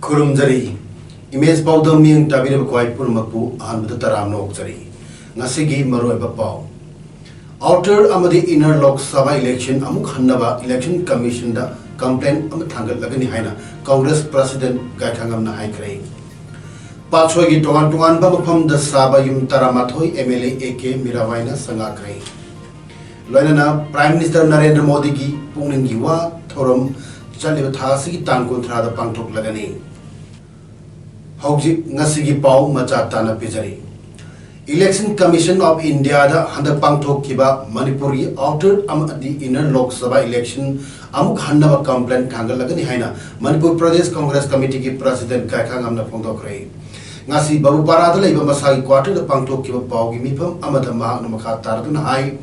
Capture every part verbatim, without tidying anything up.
ꯈꯨꯔꯨꯝꯖꯔꯤ꯫ Image ꯄꯥꯎꯗꯝ ꯃꯤꯠꯌꯦꯡ ꯇꯥꯕꯤꯔꯤꯕ ꯈ꯭ꯋꯥꯏ ꯄꯨꯝꯅꯃꯛꯄꯨ ꯑꯍꯥꯟꯕꯗ ꯇꯔꯥꯝꯅ ꯑꯣꯛꯆꯔꯤ꯫ ꯉꯁꯤꯒꯤ ꯃꯔꯨꯑꯣꯏꯕ ꯄꯥꯎ꯫ Outer ꯑꯃꯗꯤ Inner ꯂꯣꯛ ꯁꯚꯥ election ꯑꯃꯨꯛ ꯍꯟꯅꯕ election commission ꯗ complaint ꯑꯃ ꯊꯥꯡꯒꯠꯂꯒꯅꯤ ꯍꯥꯏꯅ Congress president ꯒꯥꯏꯈꯥꯉꯝꯅ ꯍꯥꯏꯈ꯭ꯔꯦ꯫ ꯄꯥꯠꯁꯣꯏꯒꯤ ꯇꯣꯉꯥꯟ ꯇꯣꯉꯥꯟꯕ ꯃꯐꯝꯗ ꯁꯥꯕ ꯌꯨꯝ ꯇꯔꯥꯃꯥꯊꯣꯏ M L A A K ꯃꯤꯔꯥꯕꯥꯏꯅ ꯁꯪꯒꯥꯈ꯭ꯔꯦ꯫ ꯂꯣꯏꯅꯅ Prime Minister ꯅꯔꯦꯟꯗ꯭ꯔ ꯃꯣꯗꯤꯒꯤ ꯄꯨꯛꯅꯤꯡꯒꯤ ꯋꯥ ꯊꯧꯔꯝ ꯆꯠꯂꯤꯕ ꯊꯥ ꯑꯁꯤꯒꯤ ꯇꯥꯡ ꯀꯨꯟꯊ꯭ꯔꯥꯗ ꯄꯥꯡꯊꯣꯛꯂꯒꯅꯤ꯫ ꯍꯧꯖꯤꯛ ꯉꯁꯤꯒꯤ ꯄꯥꯎ ꯃꯆꯥ ꯇꯥꯅ ꯄꯤꯖꯔꯤ꯫ Election Commission of India ꯗ ꯍꯟꯗꯛ ꯄꯥꯡꯊꯣꯛꯈꯤꯕ ꯃꯅꯤꯄꯨꯔꯒꯤ Outer ꯑꯃꯗꯤ Inner ꯂꯣꯛ ꯁꯚꯥ election ꯑꯃꯨꯛ ꯍꯟꯅꯕ complaint ꯊꯥꯡꯒꯠꯂꯒꯅꯤ ꯍꯥꯏꯅ ꯃꯅꯤꯄꯨꯔ ꯄ꯭ꯔꯗꯦꯁ ꯀꯪꯒ꯭ꯔꯦꯁ ꯀꯃꯤꯇꯤꯒꯤ president ꯒꯥꯏꯈꯥꯉꯝꯅ ꯐꯣꯡꯗꯣꯛꯈ꯭ꯔꯦ꯫ ꯉꯁꯤ ꯕꯕꯨꯄꯥꯔꯥꯗ ꯂꯩꯕ ꯃꯁꯥꯒꯤ quarter ꯗ ꯄꯥꯡꯊꯣꯛꯈꯤꯕ ꯄꯥꯎꯒꯤ ꯃꯤꯐꯝ ꯑꯃꯗ ꯃꯍꯥꯛꯅ ꯃꯈꯥ ꯇꯥꯔꯗꯨꯅ ꯍꯥꯏ,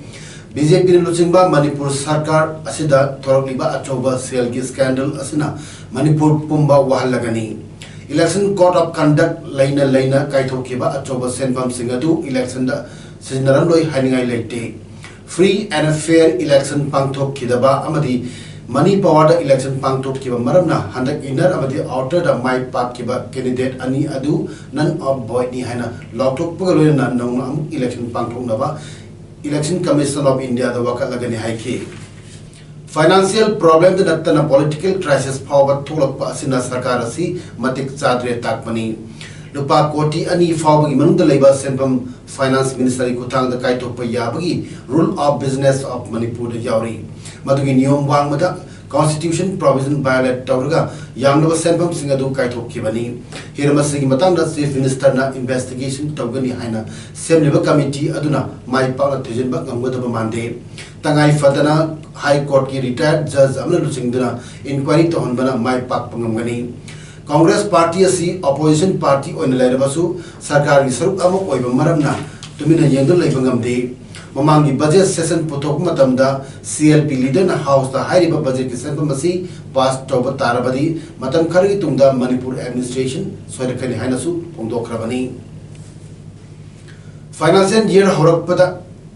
B J P ꯅ ꯂꯨꯆꯤꯡꯕ ꯃꯅꯤꯄꯨꯔ ꯁꯔꯀꯥꯔ ꯑꯁꯤꯗ ꯊꯣꯔꯛꯂꯤꯕ ꯑꯆꯧꯕ ꯁꯦꯜꯒꯤ scandal ꯑꯁꯤꯅ ꯃꯅꯤꯄꯨꯔ ꯄꯨꯝꯕ ꯋꯥꯍꯜꯂꯒꯅꯤ꯫ Election code of conduct ꯂꯩꯅ ꯂꯩꯅ ꯀꯥꯏꯊꯣꯛꯈꯤꯕ ꯑꯆꯧꯕ ꯁꯦꯟꯐꯝꯁꯤꯡ ꯑꯗꯨ election ꯗ ꯁꯤꯖꯤꯟꯅꯔꯝꯂꯣꯏ ꯍꯥꯏꯅꯤꯡꯉꯥꯏ ꯂꯩꯇꯦ꯫ Free and fair election ꯄꯥꯡꯊꯣꯛꯈꯤꯗꯕ ꯑꯃꯗꯤ money power ꯗ election ꯄꯥꯡꯊꯣꯛꯈꯤꯕ ꯃꯔꯝꯅ ꯍꯟꯗꯛ Inner ꯑꯃꯗꯤ Outer ꯗ ꯃꯥꯏ ꯄꯥꯛꯈꯤꯕ candidate ꯑꯅꯤ ꯑꯗꯨ null and void ꯅꯤ ꯍꯥꯏꯅ ꯂꯥꯎꯊꯣꯛꯄꯒ ꯂꯣꯏꯅꯅ ꯅꯧꯅ ꯑꯃꯨꯛ election ꯄꯥꯡꯊꯣꯛꯅꯕ Election Commission of India ꯗ ꯋꯥꯀꯠꯂꯒꯅꯤ ꯍꯥꯏꯈꯤ꯫ Financial problem ꯗ ꯅꯠꯇꯅ political crisis ꯐꯥꯎꯕ ꯊꯣꯛꯂꯛꯄ ꯑꯁꯤꯅ ꯁꯔꯀꯥꯔ ꯑꯁꯤ ꯃꯇꯤꯛ ꯆꯥꯗ꯭ꯔꯦ ꯇꯥꯛꯄꯅꯤ꯫ ꯂꯨꯄꯥ ꯀꯣꯇꯤ ꯑꯅꯤ ꯐꯥꯎꯕꯒꯤ ꯃꯅꯨꯡꯗ ꯂꯩꯕ ꯁꯦꯟꯐꯝ Finance Minister ꯒꯤ ꯈꯨꯠꯊꯥꯡꯗ ꯀꯥꯏꯊꯣꯛꯄ ꯌꯥꯕꯒꯤ Rule of Business of Manipur ꯗ ꯌꯥꯎꯔꯤ꯫ ꯃꯗꯨꯒꯤ ꯅꯤꯌꯣꯝ ꯋꯥꯡꯃꯗ Constitution provision violate ꯇꯧꯔꯒ ꯌꯥꯝꯂꯕ ꯁꯦꯟꯐꯝꯁꯤꯡ ꯑꯗꯨ ꯀꯥꯏꯊꯣꯛꯈꯤꯕꯅꯤ꯫ ꯍꯤꯔꯝ ꯑꯁꯤꯒꯤ ꯃꯇꯥꯡꯗ Chief Minister ꯅ investigation ꯇꯧꯒꯅꯤ ꯍꯥꯏꯅ ꯁꯦꯝꯂꯤꯕ committee ꯑꯗꯨꯅ ꯃꯥꯏ ꯄꯥꯛꯅ ꯊꯤꯖꯤꯟꯕ ꯉꯝꯒꯗꯕ ꯃꯥꯟꯗꯦ꯫ ꯇꯉꯥꯏ ꯐꯗꯅ High Court ꯀꯤ retired judge ꯑꯃꯅ ꯂꯨꯆꯤꯡꯗꯨꯅ inquiry ꯇꯧꯍꯟꯕꯅ ꯃꯥꯏ ꯄꯥꯛꯄ ꯉꯝꯒꯅꯤ꯫ ꯀꯪꯒ꯭ꯔꯦꯁ ꯄꯥꯔꯇꯤ ꯑꯁꯤ ꯑꯣꯄꯣꯖꯤꯁꯟ ꯄꯥꯔꯇꯤ ꯑꯣꯏꯅ ꯂꯩꯔꯕꯁꯨ ꯁꯔꯀꯥꯔꯒꯤ ꯁꯔꯨꯛ ꯑꯃ ꯑꯣꯏꯕ ꯃꯔꯝꯅ ꯇꯨꯃꯤꯟꯅ ꯌꯦꯡꯗꯨꯅ ꯂꯩꯕ ꯉꯝꯗꯦ꯫ ꯃꯃꯥꯡꯒꯤ ꯕꯖꯦꯠ ꯁꯦꯁꯟ ꯄꯨꯊꯣꯛꯄ ꯃꯇꯝꯗ ꯁꯤ ꯑꯦꯜ ꯄꯤ ꯂꯤꯗꯔꯅ ꯍꯥꯎꯁꯇ ꯍꯥꯏꯔꯤꯕ ꯕꯖꯦꯠꯀꯤ ꯁꯦꯟꯐꯝ ꯑꯁꯤ ꯄꯥꯁ ꯇꯧꯕ ꯇꯥꯔꯕꯗꯤ ꯃꯇꯝ ꯈꯔꯒꯤ ꯇꯨꯡꯗ ꯃꯅꯤꯄꯨꯔ ꯑꯦꯗꯃꯤꯅꯤꯁꯇ꯭ꯔꯦꯁꯟ ꯁꯣꯏꯔꯛꯀꯅꯤ ꯍꯥꯏꯅꯁꯨ ꯐꯣꯡꯗꯣꯛꯈ꯭ꯔꯕꯅꯤ꯫ ꯐꯥꯏꯅꯥꯟꯁꯤꯌꯦꯜ ꯌꯔ ꯍꯧꯔꯛꯄꯗ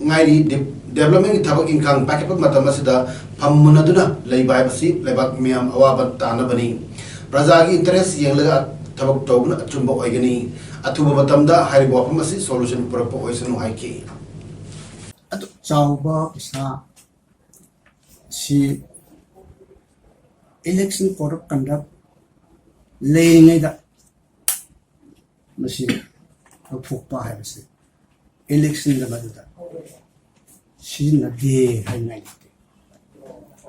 ꯉꯥꯏꯔꯤ꯫ ꯗꯤꯞ-, ꯗꯤꯕꯦꯂꯞꯃꯦꯟꯒꯤ ꯊꯕꯛ ꯏꯪꯈꯥꯡ ꯄꯥꯏꯈꯠꯄ ꯃꯇꯝ ꯑꯁꯤꯗ ꯐꯝ ꯃꯨꯟꯅꯗꯨꯅ ꯂꯩꯕ ꯍꯥꯏꯕꯁꯤ ꯂꯩꯕꯥꯛ ꯃꯤꯌꯥꯝ ꯑꯋꯥꯕ ꯇꯥꯅꯕꯅꯤ꯫ ꯄ꯭ꯔꯖꯥꯒꯤ ꯏꯟꯇꯔꯦꯁ ꯌꯦꯡꯂꯒ ꯊꯕꯛ ꯇꯧꯕꯅ ꯑꯆꯨꯝꯕ ꯑꯣꯏꯒꯅꯤ꯫ ꯑꯊꯨꯕ ꯃꯇꯝꯗ ꯍꯥꯏꯔꯤꯕ ꯋꯥꯐꯝ ꯑꯁꯤ ꯁꯣꯂꯨꯁꯟ ꯄꯨꯔꯛꯄ ꯑꯣꯏꯁꯅꯨ ꯍꯥꯏꯈꯤ꯫ ꯑꯗꯨ ꯆꯥꯎꯕ ꯄꯩꯁꯥ ꯁꯤ election code of conduct ꯂꯩꯔꯤꯉꯩꯗ ꯃꯁꯤ ꯂꯧꯊꯣꯛꯄ ꯍꯥꯏꯕꯁꯤ election ꯗ ꯃꯗꯨꯗ ꯁꯤꯖꯤꯟꯅꯗꯦ ꯍꯥꯏꯅꯤꯡꯉꯥꯏ ꯂꯩꯇꯦ꯫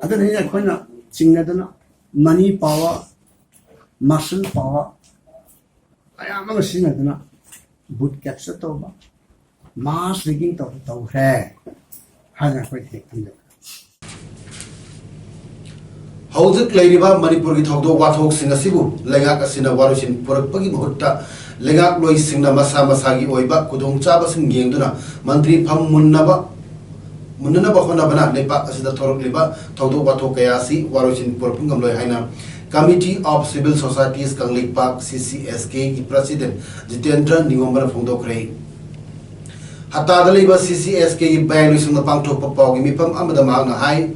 ꯑꯗꯨꯅ ꯑꯩꯈꯣꯏꯅ ꯆꯤꯡꯅꯗꯅ money power, muscle power ꯃꯌꯥꯝ ꯑꯃ ꯁꯤꯖꯤꯟꯅꯗꯨꯅ vote capture ꯇꯧꯕ, mass rigging ꯇꯧꯕ ꯇꯧꯈ꯭ꯔꯦ ꯍꯥꯏꯅ ꯑꯩꯈꯣꯏ ꯍꯦꯛ ꯊꯝꯖꯕ꯫ ꯍꯧꯖꯤꯛ ꯂꯩꯔꯤꯕ ꯃꯅꯤꯄꯨꯔꯒꯤ ꯊꯧꯗꯣꯛ ꯋꯥꯊꯣꯛꯁꯤꯡ ꯑꯁꯤꯕꯨ ꯂꯩꯉꯥꯛ ꯑꯁꯤꯅ ꯋꯥꯔꯣꯏꯁꯤꯟ ꯄꯨꯔꯛꯄꯒꯤ ꯃꯍꯨꯠꯇ ꯂꯩꯉꯥꯛꯂꯣꯏꯁꯤꯡꯅ ꯃꯁꯥ ꯃꯁꯥꯒꯤ ꯑꯣꯏꯕ ꯈꯨꯗꯣꯡꯆꯥꯕꯁꯤꯡ ꯌꯦꯡꯗꯨꯅ ꯃꯟꯇ꯭ꯔꯤ ꯐꯝ ꯃꯨꯟꯅꯕ, ꯃꯨꯟꯅꯅꯕ ꯍꯣꯠꯅꯕꯅ ꯂꯩꯄꯥꯛ ꯑꯁꯤꯗ ꯊꯣꯔꯛꯂꯤꯕ ꯊꯧꯗꯣꯛ ꯋꯥꯊꯣꯛ ꯀꯌꯥ ꯑꯁꯤ ꯋꯥꯔꯣꯏꯁꯤꯟ ꯄꯨꯔꯛꯄ ꯉꯝꯂꯣꯏ ꯍꯥꯏꯅ Committee of Civil Societies Kangleipak, C C S K ꯒꯤ President ꯖꯤꯇꯦꯟꯗ꯭ꯔ ꯅꯤꯉꯣꯝꯕꯅ ꯐꯣꯡꯗꯣꯛꯈ꯭ꯔꯦ꯫ ꯍꯠꯇꯥꯗ ꯂꯩꯕ C C S K ꯒꯤ ꯕꯌꯥꯏ ꯂꯣꯏꯁꯪꯗ ꯄꯥꯡꯊꯣꯛꯄ ꯄꯥꯎꯒꯤ ꯃꯤꯐꯝ ꯑꯃꯗ ꯃꯍꯥꯛꯅ ꯍꯥꯏ,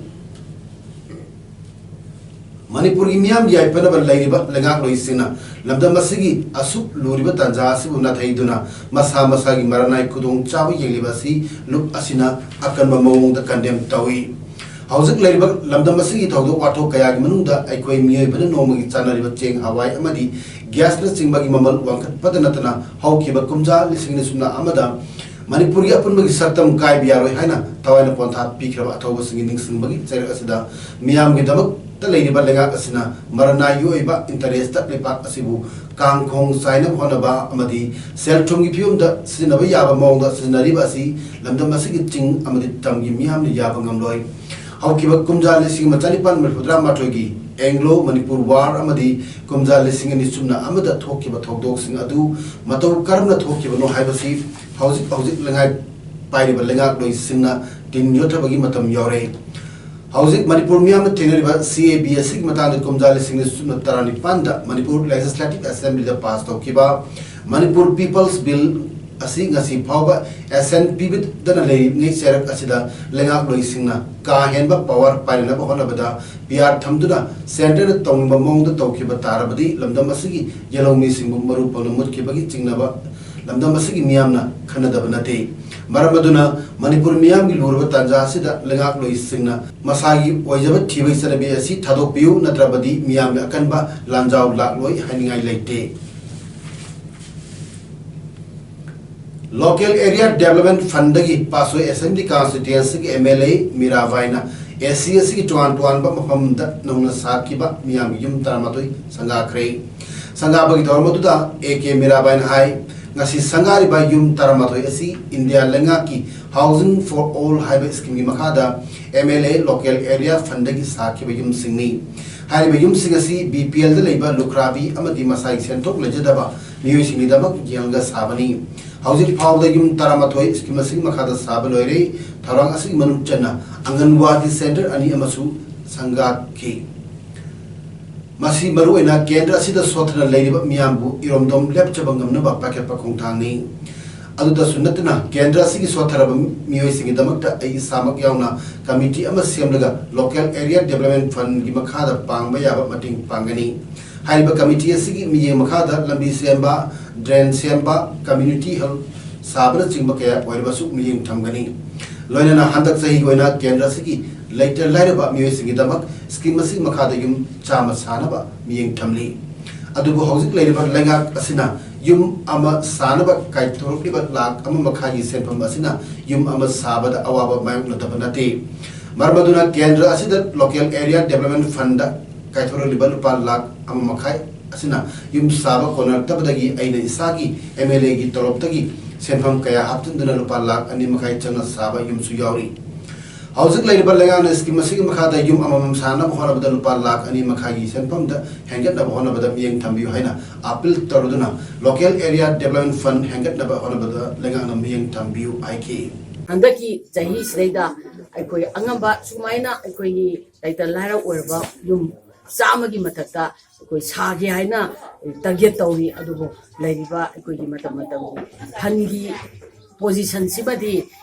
ꯃꯅꯤꯄꯨꯔꯒꯤ ꯃꯤꯌꯥꯝꯒꯤ ꯌꯥꯏꯐꯅꯕ ꯂꯩꯔꯤꯕ ꯂꯩꯉꯥꯛꯂꯣꯏꯁꯤꯡꯅ ꯂꯝꯗꯝ ꯑꯁꯤꯒꯤ ꯑꯁꯨꯛ ꯂꯨꯔꯤꯕ ꯇꯥꯟꯖꯥ ꯑꯁꯤꯕꯨ ꯅꯥꯊꯩꯗꯨꯅ ꯃꯁꯥ ꯃꯁꯥꯒꯤ ꯃꯔꯅꯥꯏ ꯈꯨꯗꯣꯡꯆꯥꯕ ꯌꯦꯡꯂꯤꯕ ꯑꯁꯤ ꯂꯨꯞ ꯑꯁꯤꯅ ꯑꯀꯟꯕ ꯃꯑꯣꯡꯗ condemn ꯇꯧꯏ꯫ ꯍꯧꯖꯤꯛ ꯂꯩꯔꯤꯕ ꯂꯝꯗꯝ ꯑꯁꯤꯒꯤ ꯊꯧꯗꯣꯛ ꯋꯥꯊꯣꯛ ꯀꯌꯥꯒꯤ ꯃꯅꯨꯡꯗ ꯑꯩꯈꯣꯏ ꯃꯤꯑꯣꯏꯕꯅ ꯅꯣꯡꯃꯒꯤ ꯆꯥꯅꯔꯤꯕ ꯆꯦꯡ, ꯍꯋꯥꯏ ꯑꯃꯗꯤ ꯒ꯭ꯌꯥꯁꯅꯆꯤꯡꯕꯒꯤ ꯃꯃꯜ ꯋꯥꯡꯈꯠꯄꯗ ꯅꯠꯇꯅ ꯍꯧꯈꯤꯕ ꯀꯨꯝꯖꯥ ꯂꯤꯁꯤꯡ ꯑꯅꯤ ꯁꯨꯞꯅ ꯑꯃꯗ ꯃꯅꯤꯄꯨꯔꯒꯤ ꯑꯄꯨꯟꯕꯒꯤ ꯁꯛꯇꯝ ꯀꯥꯏꯕ ꯌꯥꯔꯣꯏ ꯍꯥꯏꯅ ꯊꯋꯥꯏꯅ ꯄꯣꯟꯊꯥ ꯄꯤꯈ꯭ꯔꯕ ꯑꯊꯧꯕꯁꯤꯡꯒꯤ ꯅꯤꯡꯁꯤꯡꯕꯒꯤ ꯆꯩꯔꯛ ꯑꯁꯤꯗ ꯃꯤꯌꯥꯝꯒꯤꯗꯃꯛꯇ ꯂꯩꯔꯤꯕ ꯂꯩꯉꯥꯛ ꯑꯁꯤꯅ ꯃꯔꯅꯥꯏꯒꯤ ꯑꯣꯏꯕ interest ꯇ ꯂꯩꯄꯥꯛ ꯑꯁꯤꯕꯨ ꯀꯥꯡ ꯈꯣꯡ ꯆꯥꯏꯅꯕ ꯍꯣꯠꯅꯕ ꯑꯃꯗꯤ ꯁꯦꯜ ꯊꯨꯝꯒꯤ ꯐꯤꯕꯝꯗ ꯁꯤꯖꯤꯟꯅꯕ ꯌꯥꯕ ꯃꯑꯣꯡꯗ ꯁꯤꯖꯤꯟꯅꯔꯤꯕ ꯑꯁꯤ ꯂꯝꯗꯝ ꯑꯁꯤꯒꯤ ꯆꯤꯡ ꯑꯃꯗꯤ ꯇꯝꯒꯤ ꯃꯤꯌꯥꯝꯅ ꯌꯥꯕ ꯉꯝꯂꯣꯏ꯫ ꯍꯧꯈꯤꯕ ꯀꯨꯝꯖꯥ ꯂꯤꯁꯤꯡ ꯑꯃ ꯆꯅꯤꯄꯥꯟ ꯃꯔꯤꯐꯨꯇꯔꯥ ꯃꯥꯊꯣꯏꯒꯤ ꯑꯦꯡꯒ꯭ꯂꯣ ꯃꯅꯤꯄꯨꯔ ꯋꯥꯔ ꯑꯃꯗꯤ ꯀꯨꯝꯖꯥ ꯂꯤꯁꯤꯡ ꯑꯅꯤ ꯆꯨꯝꯅ ꯑꯃꯗ ꯊꯣꯛꯈꯤꯕ ꯊꯧꯗꯣꯛꯁꯤꯡ ꯑꯗꯨ ꯃꯇꯧ ꯀꯔꯝꯅ ꯊꯣꯛꯈꯤꯕꯅꯣ ꯍꯥꯏꯕꯁꯤ ꯍꯧꯖꯤꯛ ꯍꯧꯖꯤꯛ ꯂꯩꯉꯥꯛ ꯄꯥꯏꯔꯤꯕ ꯂꯩꯉꯥꯛꯂꯣꯏꯁꯤꯡꯅ ꯇꯤꯟ ꯌꯣꯠꯊꯕꯒꯤ ꯃꯇꯝ ꯌꯧꯔꯦ꯫ ꯍꯧꯖꯤꯛ ꯃꯅꯤꯄꯨꯔ ꯃꯤꯌꯥꯝꯅ ꯊꯦꯡꯅꯔꯤꯕ ꯁꯤ ꯑꯦ ꯕꯤ ꯑꯁꯤꯒꯤ ꯃꯇꯥꯡꯗ ꯀꯨꯝꯖꯥ ꯂꯤꯁꯤꯡ ꯑꯅꯤ ꯆꯨꯝꯅ ꯇꯔꯥꯅꯤꯄꯥꯟꯗ ꯃꯅꯤꯄꯨꯔ ꯂꯦꯖꯤꯁꯂꯦꯇꯤꯚ ꯑꯦꯁꯦꯝꯕ꯭ꯂꯤꯗ ꯄꯥꯁ ꯇꯧꯈꯤꯕ ꯃꯅꯤꯄꯨꯔ ꯄꯤꯄꯜꯁ ꯕꯤꯜ ꯑꯁꯤ ꯉꯁꯤ ꯐꯥꯎꯕ ꯑꯦꯁꯦꯟ ꯄꯤꯕꯤꯗꯅ ꯂꯩꯔꯤꯉꯩ ꯆꯩꯔꯛ ꯑꯁꯤꯗ ꯂꯩꯉꯥꯛꯂꯣꯏꯁꯤꯡꯅ ꯀꯥ ꯍꯦꯟꯕ ꯄꯋꯥꯔ ꯄꯥꯏꯅꯅꯕ ꯍꯣꯠꯅꯕꯗ ꯄꯤꯌꯥꯔ ꯊꯝꯗꯨꯅ ꯁꯦꯟꯇꯔꯅ ꯇꯧꯅꯤꯡꯕ ꯃꯑꯣꯡꯗ ꯇꯧꯈꯤꯕ ꯇꯥꯔꯕꯗꯤ ꯂꯝꯗꯝ ꯑꯁꯤꯒꯤ ꯌꯦꯜꯍꯧꯃꯤꯁꯤꯡꯕꯨ ꯃꯔꯨ ꯐꯪꯅ ꯃꯨꯠꯈꯤꯕꯒꯤ ꯆꯤꯡꯅꯕ ꯂꯝꯗꯝ ꯑꯁꯤꯒꯤ ꯃꯤꯌꯥꯝꯅ ꯈꯟꯅꯗꯕ ꯅꯠꯇꯦ꯫ ꯃꯔꯝ ꯑꯗꯨꯅ ꯃꯅꯤꯄꯨꯔ ꯃꯤꯌꯥꯝꯒꯤ ꯂꯨꯔꯕ ꯇꯥꯟꯖꯥ ꯑꯁꯤꯗ ꯂꯩꯉꯥꯛꯂꯣꯏꯁꯤꯡꯅ ꯃꯁꯥꯒꯤ ꯑꯣꯏꯖꯕ ꯊꯤꯕꯒꯤ ꯆꯠꯅꯕꯤ ꯑꯁꯤ ꯊꯥꯗꯣꯛꯄꯤꯌꯨ, ꯅꯠꯇ꯭ꯔꯕꯗꯤ ꯃꯤꯌꯥꯝꯒꯤ ꯑꯀꯟꯕ ꯂꯥꯟꯖꯥꯎ ꯂꯥꯛꯂꯣꯏ ꯍꯥꯏꯅꯤꯡꯉꯥꯏ ꯂꯩꯇꯦ꯫ Local Area Development Fundꯗꯒꯤ Patsoi Assembly Constituencyꯒꯤ M L A ꯃꯤꯔꯥꯕꯥꯏꯅ A C ꯑꯁꯤꯒꯤ ꯇꯣꯉꯥꯟ ꯇꯣꯉꯥꯟꯕ ꯃꯐꯝꯗ ꯅꯧꯅ ꯁꯥꯈꯤꯕ ꯃꯤꯌꯥꯝꯒꯤ ꯌꯨꯝ ꯇꯔꯥꯃꯥꯊꯣꯏ ꯁꯪꯒꯥꯈ꯭ꯔꯦ꯫ ꯁꯪꯒꯥꯕꯒꯤ ꯊꯧꯔꯝ ꯑꯗꯨꯗ A K ꯃꯤꯔꯥꯕꯥꯏꯅ ꯍꯥꯏ, ꯉꯁꯤ ꯁꯪꯒꯥꯔꯤꯕ ꯌꯨꯝ ꯇꯔꯥꯃꯥꯊꯣꯏ ꯑꯁꯤ ꯏꯟꯗꯤꯌꯥ ꯂꯩꯉꯥꯛꯀꯤ Housing for All ꯍꯥꯏꯕ ꯁ꯭ꯀꯤꯝꯒꯤ ꯃꯈꯥꯗ M L A Local Area Fundꯗꯒꯤ ꯁꯥꯈꯤꯕ ꯌꯨꯝꯁꯤꯡꯅꯤ꯫ ꯍꯥꯏꯔꯤꯕ ꯌꯨꯝꯁꯤꯡ ꯑꯁꯤ B P Lꯗ ꯂꯩꯕ ꯂꯨꯈ꯭ꯔꯥꯕꯤ ꯑꯃꯗꯤ ꯃꯁꯥꯒꯤ ꯁꯦꯟꯊꯣꯛ ꯂꯩꯖꯗꯕ ꯃꯤꯑꯣꯏꯁꯤꯡꯒꯤꯗꯃꯛ ꯌꯦꯡꯂꯒ ꯁꯥꯕꯅꯤ꯫ ꯍꯧꯖꯤꯛ ꯐꯥꯎꯕꯗ ꯌꯨꯝ ꯇꯔꯥꯃꯥꯊꯣꯏ ꯁ꯭ꯀꯤꯝ ꯑꯁꯤꯒꯤ ꯃꯈꯥꯗ ꯁꯥꯕ ꯂꯣꯏꯔꯦ꯫ ꯊꯧꯔꯥꯡ ꯑꯁꯤꯒꯤ ꯃꯅꯨꯡ ꯆꯟꯅ ꯑꯪꯒꯟꯋꯥꯗꯤ ꯁꯦꯟꯇꯔ ꯑꯅꯤ ꯑꯃꯁꯨ ꯁꯪꯒꯥꯈꯤ꯫ ꯃꯁꯤ ꯃꯔꯨꯑꯣꯏꯅ ꯀꯦꯟꯗ꯭ꯔ ꯑꯁꯤꯗ ꯁꯣꯠꯊꯅ ꯂꯩꯔꯤꯕ ꯃꯤꯌꯥꯝꯕꯨ ꯏꯔꯣꯝꯗꯣꯝ ꯂꯦꯞꯆꯕ ꯉꯝꯅꯕ ꯄꯥꯏꯈꯠꯄ ꯈꯣꯡꯊꯥꯡꯅꯤ꯫ ꯑꯗꯨꯗꯁꯨ ꯅꯠꯇꯅ, ꯀꯦꯟꯗ꯭ꯔ ꯑꯁꯤꯒꯤ ꯁꯣꯠꯊꯔꯕ ꯃꯤꯑꯣꯏꯁꯤꯡꯒꯤꯗꯃꯛꯇ ꯑꯩ ꯏꯁꯥꯃꯛ ꯌꯥꯎꯅ ꯀꯃꯤꯇꯤ ꯑꯃ ꯁꯦꯝꯂꯒ Local Area Development Fundꯒꯤ ꯃꯈꯥꯗ ꯄꯥꯡꯕ ꯌꯥꯕ ꯃꯇꯦꯡ ꯄꯥꯡꯒꯅꯤ꯫ ꯍꯥꯏꯔꯤꯕ ꯀꯃꯤꯇꯤ ꯑꯁꯤꯒꯤ ꯃꯤꯠꯌꯦꯡ ꯃꯈꯥꯗ ꯂꯝꯕꯤ ꯁꯦꯝꯕ, drain ꯁꯦꯝꯕ, community hall ꯁꯥꯕꯅꯆꯤꯡꯕ ꯀꯌꯥ ꯑꯣꯏꯔꯕꯁꯨ ꯃꯤꯠꯌꯦꯡ ꯊꯝꯒꯅꯤ꯫ ꯂꯣꯏꯅꯅ ꯍꯟꯗꯛ ꯆꯍꯤꯒꯤ ꯑꯣꯏꯅ ꯀꯦꯟꯗ꯭ꯔ ꯑꯁꯤꯒꯤ ꯂꯩꯇ ꯂꯥꯏꯔꯕ ꯃꯤꯑꯣꯏꯁꯤꯡꯒꯤꯗꯃꯛ ꯁ꯭ꯀꯤꯝ ꯑꯁꯤꯒꯤ ꯃꯈꯥꯗ ꯌꯨꯝ ꯆꯥꯝꯃ ꯁꯥꯅꯕ ꯃꯤꯠꯌꯦꯡ ꯊꯝꯂꯤ꯫ ꯑꯗꯨꯕꯨ ꯍꯧꯖꯤꯛ ꯂꯩꯔꯤꯕ ꯂꯩꯉꯥꯛ ꯑꯁꯤꯅ ꯌꯨꯝ ꯑꯃ ꯁꯥꯅꯕ ꯀꯥꯏꯊꯣꯔꯛꯂꯤꯕ ꯂꯥꯈ ꯑꯃ ꯃꯈꯥꯏꯒꯤ ꯁꯦꯟꯐꯝ ꯑꯁꯤꯅ ꯌꯨꯝ ꯑꯃ ꯁꯥꯕꯗ ꯑꯋꯥꯕ ꯃꯥꯌꯣꯛꯅꯗꯕ ꯅꯠꯇꯦ꯫ ꯃꯔꯝ ꯑꯗꯨꯅ ꯀꯦꯟꯗ꯭ꯔ ꯑꯁꯤꯗ Local Area Development Fundꯗ ꯀꯥꯏꯊꯣꯔꯛꯂꯤꯕ ꯂꯨꯄꯥ ꯂꯥꯈ ꯑꯃ ꯃꯈꯥꯏ ꯑꯁꯤꯅ ꯌꯨꯝ ꯁꯥꯕ ꯀꯣꯟꯅꯔꯛꯇꯕꯗꯒꯤ ꯑꯩꯅ ꯏꯁꯥꯒꯤ M L Aꯒꯤ ꯇꯣꯂꯣꯞꯇꯒꯤ ꯁꯦꯟꯐꯝ ꯀꯌꯥ ꯍꯥꯞꯆꯤꯟꯗꯨꯅ ꯂꯨꯄꯥ ꯂꯥꯈ ꯑꯅꯤ ꯃꯈꯥꯏ ꯆꯪꯅ ꯁꯥꯕ ꯌꯨꯝꯁꯨ ꯌꯥꯎꯔꯤ꯫ ꯍꯧꯖꯤꯛ ꯂꯩꯔꯤꯕ ꯂꯩꯉꯥꯛꯅ ꯁ꯭ꯀꯤꯝ ꯑꯁꯤꯒꯤ ꯃꯈꯥꯗ ꯌꯨꯝ ꯑꯃꯃꯝ ꯁꯥꯅꯕ ꯍꯣꯠꯅꯕꯗ ꯂꯨꯄꯥ ꯂꯥꯈ ꯑꯅꯤ ꯃꯈꯥꯏꯒꯤ ꯁꯦꯟꯐꯝꯗ ꯍꯦꯟꯒꯠꯅꯕ ꯍꯣꯠꯅꯕꯗ ꯃꯤꯠꯌꯦꯡ ꯊꯝꯕꯤꯌꯨ ꯍꯥꯏꯅ ꯑꯥꯄꯤꯜ ꯇꯧꯔꯗꯨꯅ, ꯂꯣꯀꯦꯜ ꯑꯦꯔꯤꯌꯥ ꯗꯦꯕꯂꯞꯃꯦꯟ ꯐꯟ ꯍꯦꯟꯒꯠꯅꯕ ꯍꯣꯠꯅꯕꯗ ꯂꯩꯉꯥꯛꯅ ꯃꯤꯠꯌꯦꯡ ꯊꯝꯕꯤꯌꯨ ꯍꯥꯏꯈꯤ꯫ ꯍꯟꯗꯛꯀꯤ ꯆꯍꯤꯁꯤꯗꯩꯗ ꯑꯩꯈꯣꯏ ꯑꯉꯝꯕ ꯁꯨꯃꯥꯏꯅ ꯑꯩꯈꯣꯏꯒꯤ ꯂꯩꯇ ꯂꯥꯏꯔ ꯑꯣꯏꯔꯕ ꯌꯨꯝ ꯆꯥꯝꯃꯒꯤ ꯃꯊꯛꯇ ꯑꯩꯈꯣꯏ ꯁꯥꯒꯦ ꯍꯥꯏꯅ ꯇꯥꯔꯒꯦꯠ ꯇꯧꯔꯤ꯫ ꯑꯗꯨꯕꯨ ꯂꯩꯔꯤꯕ ꯑꯩꯈꯣꯏꯒꯤ ꯃꯇꯝ ꯃꯇꯝꯒꯤ ꯐꯟꯒꯤ ꯄꯣꯖꯤꯁꯟꯁꯤꯃꯗꯤ,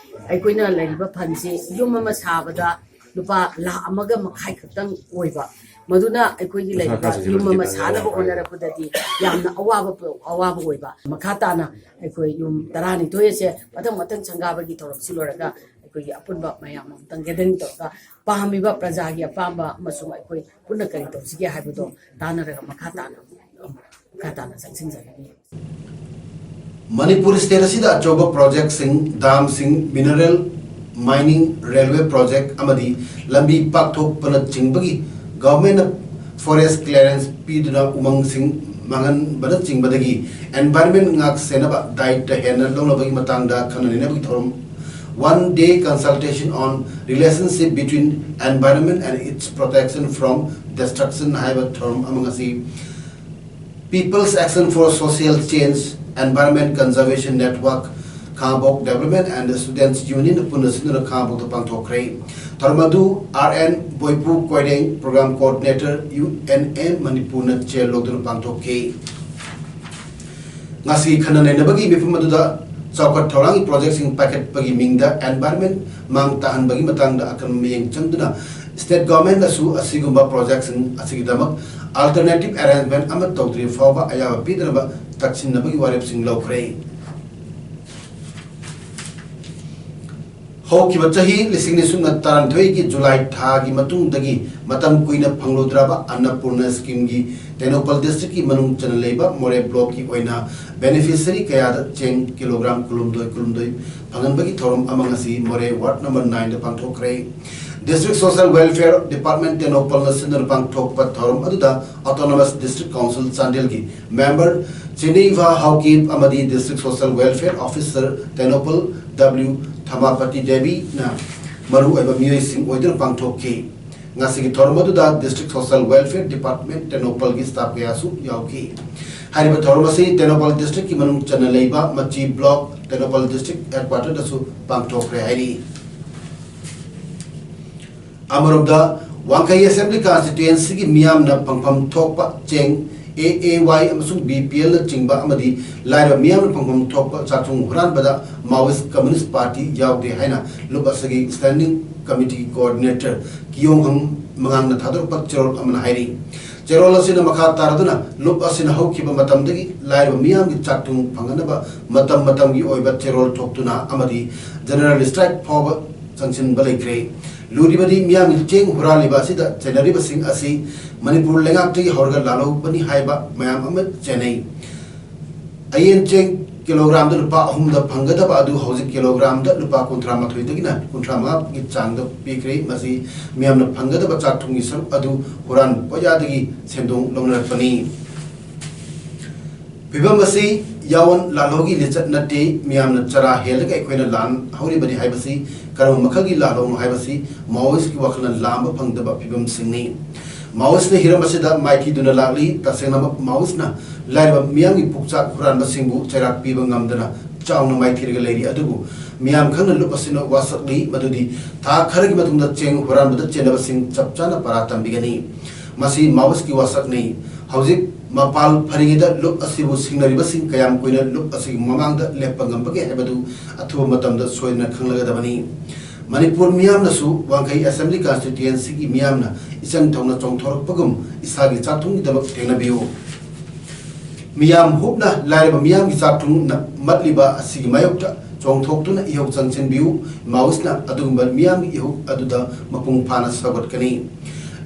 ꯑꯩꯈꯣꯏꯅ ꯂꯩꯔꯤꯕ ꯐꯟꯁꯤ ꯌꯨꯝ ꯑꯃ ꯁꯥꯕꯗ ꯂꯨꯄꯥ ꯂꯥꯈ ꯑꯃꯒ ꯃꯈꯥꯏ ꯈꯛꯇꯪ ꯑꯣꯏꯕ, ꯃꯗꯨꯅ ꯑꯩꯈꯣꯏꯒꯤ ꯂꯩꯔꯤꯕ ꯌꯨꯝ ꯑꯃ ꯁꯥꯅꯕ ꯍꯣꯠꯅꯔꯛꯄꯗꯗꯤ ꯌꯥꯝꯅ ꯑꯋꯥꯕ, ꯑꯋꯥꯕ ꯑꯣꯏꯕ꯫ ꯃꯈꯥ ꯇꯥꯅ ꯑꯩꯈꯣꯏ ꯌꯨꯝ ꯇꯔꯥꯅꯤꯊꯣꯏ ꯑꯁꯦ ꯃꯊꯪ ꯃꯊꯪ ꯁꯪꯒꯥꯕꯒꯤ ꯊꯧꯔꯝꯁꯤ ꯂꯣꯏꯔꯒ ꯑꯩꯈꯣꯏꯒꯤ ꯑꯄꯨꯟꯕ ꯃꯌꯥꯝ ꯑꯃꯨꯛꯇꯪ ꯒꯦꯗꯔꯤꯡ ꯇꯧꯔꯒ ꯄꯥꯝꯃꯤꯕ ꯄ꯭ꯔꯖꯥꯒꯤ ꯑꯄꯥꯝꯕ ꯑꯃꯁꯨꯡ ꯑꯩꯈꯣꯏ ꯄꯨꯟꯅ ꯀꯔꯤ ꯇꯧꯁꯤꯒꯦ ꯍꯥꯏꯕꯗꯣ ꯇꯥꯟꯅꯔꯒ ꯃꯈꯥ ꯇꯥꯅ, ꯃꯈꯥ ꯇꯥꯅ ꯆꯪꯁꯤꯟꯖꯒꯅꯤ꯫ ꯃꯅꯤꯄꯨꯔ ꯁ꯭ꯇꯦꯠ ꯑꯁꯤꯗ ꯑꯆꯧꯕ ꯄ꯭ꯔꯣꯖꯦꯛꯁꯤꯡ, ꯗꯥꯝꯁꯤꯡ, ꯃꯤꯅꯔꯦꯜ ꯃꯥꯏꯅꯤꯡ, ꯔꯦꯜꯋꯦ ꯄ꯭ꯔꯣꯖꯦꯛ ꯑꯃꯗꯤ ꯂꯝꯕꯤ ꯄꯥꯛꯊꯣꯛꯄꯅꯆꯤꯡꯕꯒꯤ ꯒꯚꯔꯟꯃꯦꯟꯠꯅ ꯐꯣꯔꯦꯁ ꯀ꯭ꯂꯤꯌꯥꯔꯦꯟꯁ ꯄꯤꯗꯨꯅ ꯎꯃꯪꯁꯤꯡ ꯃꯥꯡꯍꯟꯕꯅꯆꯤꯡꯕꯗꯒꯤ ꯑꯦꯟꯚꯥꯏꯔꯟꯃꯦꯟꯠ ꯉꯥꯛ ꯁꯦꯟꯅꯕ ꯗꯥꯌꯤꯠꯇ ꯍꯦꯟꯅ ꯂꯧꯅꯕꯒꯤ ꯃꯇꯥꯡꯗ ꯈꯟꯅ ꯅꯩꯅꯕꯒꯤ ꯊꯧꯔꯝ, One Day Consultation on Relationship Between Environment and Its Protection from Destruction ꯍꯥꯏꯕ ꯊꯧꯔꯝ ꯑꯃ ꯉꯁꯤ People's Action for Social Change, Environment Conservation Network, Khangabok Development and Students Union ꯄꯨꯟꯅ ꯁꯤꯟꯗꯨꯅ ꯈꯥꯉꯕꯣꯛꯇ ꯄꯥꯡꯊꯣꯛꯈ꯭ꯔꯦ꯫ ꯊꯧꯔꯝ ꯑꯗꯨ R N Boipu Koireng, Program Coordinator, U N A ꯃꯅꯤꯄꯨꯔꯅ ꯆꯦ ꯂꯧꯗꯨꯅ ꯄꯥꯡꯊꯣꯛꯈꯤ꯫ ꯉꯁꯤ ꯈꯟꯅ ꯅꯩꯅꯕꯒꯤ ꯃꯤꯐꯝ ꯑꯗꯨꯗ ꯆꯥꯎꯈꯠ ꯊꯧꯔꯥꯡꯒꯤ ꯄ꯭ꯔꯣꯖꯦꯛꯁꯤꯡ ꯄꯥꯏꯈꯠꯄꯒꯤ ꯃꯤꯡꯗ ꯑꯦꯟꯚꯥꯏꯔꯟꯃꯦꯟꯠ ꯃꯥꯡ ꯇꯥꯍꯟꯕꯒꯤ ꯃꯇꯥꯡꯗ ꯑꯈꯟꯅꯕ ꯃꯤꯠꯌꯦꯡ ꯆꯪꯗꯨꯅ ꯁ꯭ꯇꯦꯠ ꯒꯚꯔꯟꯃꯦꯟꯠꯅꯁꯨ ꯑꯁꯤꯒꯨꯝꯕ ꯄ꯭ꯔꯣꯖꯦꯛꯁꯤꯡ ꯑꯁꯤꯒꯤꯗꯃꯛ ꯑꯜꯇꯔꯅꯦꯇꯤꯚ ꯑꯦꯔꯦꯟꯖꯃꯦꯟꯠ ꯑꯃ ꯇꯧꯗ꯭ꯔꯤꯕ ꯐꯥꯎꯕ ꯑꯌꯥꯕ ꯄꯤꯗꯅꯕ ꯇꯛꯁꯤꯟꯅꯕꯒꯤ ꯋꯥꯔꯦꯞꯁꯤꯡ ꯂꯧꯈ꯭ꯔꯦ꯫ ꯍꯧꯈꯤꯕ ꯆꯍꯤ ꯂꯤꯁꯤꯡ ꯑꯅꯤ ꯁꯨꯞꯅ ꯇꯔꯥꯅꯤꯊꯣꯏꯒꯤ ꯖꯨꯂꯥꯏ ꯊꯥꯒꯤ ꯃꯇꯨꯡꯗꯒꯤ ꯃꯇꯝ ꯀꯨꯏꯅ ꯐꯪꯂꯨꯗ꯭ꯔꯕ ꯑꯟꯅꯄꯨꯔꯅ ꯁ꯭ꯀꯤꯝꯒꯤ ꯇꯦꯡꯅꯧꯄꯜ ꯗꯤꯁꯇ꯭ꯔꯤꯛꯀꯤ ꯃꯅꯨꯡ ꯆꯟꯅ ꯂꯩꯕ ꯃꯣꯔꯦ ꯕ꯭ꯂꯣꯛꯀꯤ ꯑꯣꯏꯅ ꯕꯦꯅꯤꯐꯤꯁꯔꯤ ꯀꯌꯥꯗ ꯆꯦꯡ ꯀꯤꯂꯣꯒ꯭ꯔꯥꯝ ꯀꯨꯟꯍꯨꯝꯗꯣꯏ ꯀꯨꯟꯍꯨꯝꯗꯣꯏ ꯐꯪꯍꯟꯕꯒꯤ ꯊꯧꯔꯝ ꯑꯃ ꯉꯁꯤ ꯃꯣꯔꯦ ꯋꯥꯔꯗ ꯅꯝꯕꯔ ꯅꯥꯏꯟꯗ ꯄꯥꯡꯊꯣꯛꯈ꯭ꯔꯦ꯫ ꯗꯤꯁꯇ꯭ꯔꯤꯛ ꯁꯣꯁꯤꯌꯦꯜ ꯋꯦꯜꯐꯤꯌꯔ ꯗꯤꯄꯥꯔꯠꯃꯦꯟꯠ ꯇꯦꯡꯅꯧꯄꯜꯅ ꯁꯤꯟꯗꯨꯅ ꯄꯥꯡꯊꯣꯛꯄ ꯊꯧꯔꯝ ꯑꯗꯨꯗ ꯑꯣꯇꯣꯅꯣꯃꯁ ꯗꯤꯁꯇ꯭ꯔꯤꯛ ꯀꯥꯎꯟꯁꯤꯜ ꯆꯥꯟꯗꯦꯜꯒꯤ ꯃꯦꯝꯕꯔ ꯆꯤꯅꯤꯚꯥ ꯍꯥꯎꯀꯤꯞ ꯑꯃꯗꯤ district social welfare officer Tengnoupal W Thamapati ꯗꯦꯕꯤꯅ ꯃꯔꯨꯑꯣꯏꯕ ꯃꯤꯑꯣꯏꯁꯤꯡ ꯑꯣꯏꯗꯨꯅ ꯄꯥꯡꯊꯣꯛꯈꯤ꯫ ꯉꯁꯤꯒꯤ ꯊꯧꯔꯝ ꯑꯗꯨꯗ District Social Welfare Department ꯇꯦꯡꯅꯧꯄꯜꯒꯤ staff ꯀꯌꯥꯁꯨ ꯌꯥꯎꯈꯤ꯫ ꯍꯥꯏꯔꯤꯕ ꯊꯧꯔꯝ ꯑꯁꯤ ꯇꯦꯡꯅꯧꯄꯜ district ꯀꯤ ꯃꯅꯨꯡ ꯆꯟꯅ ꯂꯩꯕ ꯃꯆꯤ block ꯇꯦꯡꯅꯧꯄꯜ district headquarter ꯗꯁꯨ ꯄꯥꯡꯊꯣꯛꯈ꯭ꯔꯦ ꯍꯥꯏꯔꯤ꯫ ꯑꯃꯔꯣꯝꯗ, ꯋꯥꯡꯈꯩ Assembly Constituency ꯒꯤ ꯃꯤꯌꯥꯝꯅ ꯐꯪꯐꯝ ꯊꯣꯛꯄ ꯆꯦꯡ, A A Y ꯑꯃꯁꯨꯡ B P L ꯅꯆꯤꯡꯕ ꯑꯃꯗꯤ ꯂꯥꯏꯔꯕ ꯃꯤꯌꯥꯝꯅ ꯐꯪꯐꯝ ꯊꯣꯛꯄ ꯆꯥꯛꯊꯨꯡ ꯍꯨꯔꯥꯟꯕꯗ Maoist Communist Party ꯌꯥꯎꯗꯦ ꯍꯥꯏꯅ ꯂꯨꯞ ꯑꯁꯤꯒꯤ Standing Committee Coordinator ꯀꯤꯌꯣꯡꯍꯪ ꯃꯉꯥꯡꯅ ꯊꯥꯗꯣꯔꯛꯄ ꯆꯦꯔꯣꯜ ꯑꯃꯅ ꯍꯥꯏꯔꯤ꯫ ꯆꯦꯔꯣꯜ ꯑꯁꯤꯅ ꯃꯈꯥ ꯇꯥꯔꯗꯨꯅ, ꯂꯨꯞ ꯑꯁꯤꯅ ꯍꯧꯈꯤꯕ ꯃꯇꯝꯗꯒꯤ ꯂꯥꯏꯔꯕ ꯃꯤꯌꯥꯝꯒꯤ ꯆꯥꯛꯊꯨꯡ ꯐꯪꯍꯟꯅꯕ ꯃꯇꯝ ꯃꯇꯝꯒꯤ ꯑꯣꯏꯕ ꯆꯦꯔꯣꯜ ꯊꯣꯛꯇꯨꯅ ꯑꯃꯗꯤ General Strike ꯐꯥꯎꯕ ꯆꯪꯁꯤꯟꯕ ꯂꯩꯈ꯭ꯔꯦ꯫ ꯂꯨꯔꯤꯕꯗꯤ ꯃꯤꯌꯥꯝꯒꯤ ꯆꯦꯡ ꯍꯨꯔꯥꯜꯂꯤꯕ ꯑꯁꯤꯗ ꯆꯦꯟꯅꯔꯤꯕꯁꯤꯡ ꯑꯁꯤ ꯃꯅꯤꯄꯨꯔ ꯂꯩꯉꯥꯛꯇꯒꯤ ꯍꯧꯔꯒ ꯂꯥꯜꯍꯧꯕꯅꯤ ꯍꯥꯏꯕ ꯃꯌꯥꯝ ꯑꯃ ꯆꯦꯟꯅꯩ꯫ ꯑꯌꯦꯟ ꯆꯦꯡ ꯀꯤꯂꯣꯒ꯭ꯔꯥꯝꯗ ꯂꯨꯄꯥ ꯑꯍꯨꯝꯗ ꯐꯪꯒꯗꯕ ꯑꯗꯨ ꯍꯧꯖꯤꯛ ꯀꯤꯂꯣꯒ꯭ꯔꯥꯝꯗ ꯂꯨꯄꯥ ꯀꯨꯟꯊ꯭ꯔꯥ ꯃꯥꯊꯣꯏꯗꯒꯤꯅ ꯀꯨꯟꯊ꯭ꯔꯥ ꯃꯉꯥꯒꯤ ꯆꯥꯡꯗ ꯄꯤꯈ꯭ꯔꯦ꯫ ꯃꯁꯤ ꯃꯤꯌꯥꯝꯅ ꯐꯪꯒꯗꯕ ꯆꯥꯛ ꯊꯨꯝꯒꯤ ꯁꯔꯨꯛ ꯑꯗꯨ ꯍꯨꯔꯥꯟ ꯄꯣꯌꯥꯗꯒꯤ ꯁꯦꯟꯗꯣꯡ ꯂꯧꯅꯔꯛꯄꯅꯤ꯫ ꯐꯤꯚꯝ ꯑꯁꯤ ꯌꯥꯋꯣꯟ ꯂꯥꯜꯍꯧꯒꯤ ꯂꯤꯆꯠ ꯅꯠꯇꯦ꯫ ꯃꯤꯌꯥꯝꯅ ꯆꯔꯥ ꯍꯦꯜꯂꯒ ꯑꯩꯈꯣꯏꯅ ꯂꯥꯟ ꯍꯧꯔꯤꯕꯅꯤ ꯍꯥꯏꯕꯁꯤ ꯀꯔꯝꯕ ꯃꯈꯜꯒꯤ ꯂꯥꯜꯍꯧꯅꯣ ꯍꯥꯏꯕꯁꯤ Maoist ꯀꯤ ꯋꯥꯈꯜꯅ ꯂꯥꯝꯕ ꯐꯪꯗꯕ ꯐꯤꯚꯝꯁꯤꯡꯅꯤ꯫ Maoist ꯅ ꯍꯤꯔꯝ ꯑꯁꯤꯗ ꯃꯥꯏꯊꯤꯗꯨꯅ ꯂꯥꯛꯂꯤ꯫ ꯇꯁꯦꯡꯅꯃꯛ Maoist ꯅ ꯂꯥꯏꯔꯕ ꯃꯤꯌꯥꯝꯒꯤ ꯄꯨꯛꯆꯥꯛ ꯍꯨꯔꯥꯟꯕꯁꯤꯡꯕꯨ ꯆꯩꯔꯥꯛ ꯄꯤꯕ ꯉꯝꯗꯅ ꯆꯥꯎꯅ ꯃꯥꯏꯊꯤꯔꯒ ꯂꯩꯔꯤ꯫ ꯑꯗꯨꯕꯨ ꯃꯤꯌꯥꯝ ꯈꯪꯅ ꯂꯨꯞ ꯑꯁꯤꯅ ꯋꯥꯁꯛꯂꯤ ꯃꯗꯨꯗꯤ ꯊꯥ ꯈꯔꯒꯤ ꯃꯇꯨꯡꯗ ꯆꯦꯡ ꯍꯨꯔꯥꯟꯕꯗ ꯆꯦꯟꯅꯕꯁꯤꯡ ꯆꯞ ꯆꯥꯅ ꯄꯔꯥ ꯇꯝꯕꯤꯒꯅꯤ꯫ ꯃꯁꯤ Maoist ꯀꯤ ꯋꯥꯁꯛꯅꯤ꯫ ꯍꯧꯖꯤꯛ ꯃꯄꯥꯜ ꯐꯔꯤꯉꯩꯗ ꯂꯨꯞ ꯑꯁꯤꯕꯨ ꯁꯤꯡꯅꯔꯤꯕꯁꯤꯡ ꯀꯌꯥꯝ ꯀꯨꯏꯅ ꯂꯨꯞ ꯑꯁꯤꯒꯤ ꯃꯃꯥꯡꯗ ꯂꯦꯞꯄ ꯉꯝꯕꯒꯦ ꯍꯥꯏꯕꯗꯨ ꯑꯊꯨꯕ ꯃꯇꯝꯗ ꯁꯣꯏꯗꯅ ꯈꯪꯂꯒꯗꯕꯅꯤ꯫ ꯃꯅꯤꯄꯨꯔ ꯃꯤꯌꯥꯝꯅꯁꯨ ꯋꯥꯡꯈꯩ Assembly Constituency ꯒꯤ ꯃꯤꯌꯥꯝꯅ ꯏꯆꯪ ꯊꯧꯅ ꯆꯣꯡꯊꯣꯔꯛꯄꯒꯨꯝ ꯏꯁꯥꯒꯤ ꯆꯥꯛꯊꯨꯡꯒꯤꯗꯃꯛ ꯊꯦꯡꯅꯕꯤꯌꯨ꯫ ꯃꯤꯌꯥꯝ ꯍꯨꯞꯅ ꯂꯥꯏꯔꯕ ꯃꯤꯌꯥꯝꯒꯤ ꯆꯥꯛꯊꯨꯡꯅ ꯃꯠꯂꯤꯕ ꯑꯁꯤꯒꯤ ꯃꯥꯌꯣꯛꯇ ꯆꯣꯡꯊꯣꯛꯇꯨꯅ ꯏꯍꯧ ꯆꯪꯁꯤꯟꯕꯤꯌꯨ꯫ Maoist ꯅ ꯑꯗꯨꯒꯨꯝꯕ ꯃꯤꯌꯥꯝꯒꯤ ꯏꯍꯧ ꯑꯗꯨꯗ ꯃꯄꯨꯡ ꯐꯥꯅ ꯁꯧꯒꯠꯀꯅꯤ꯫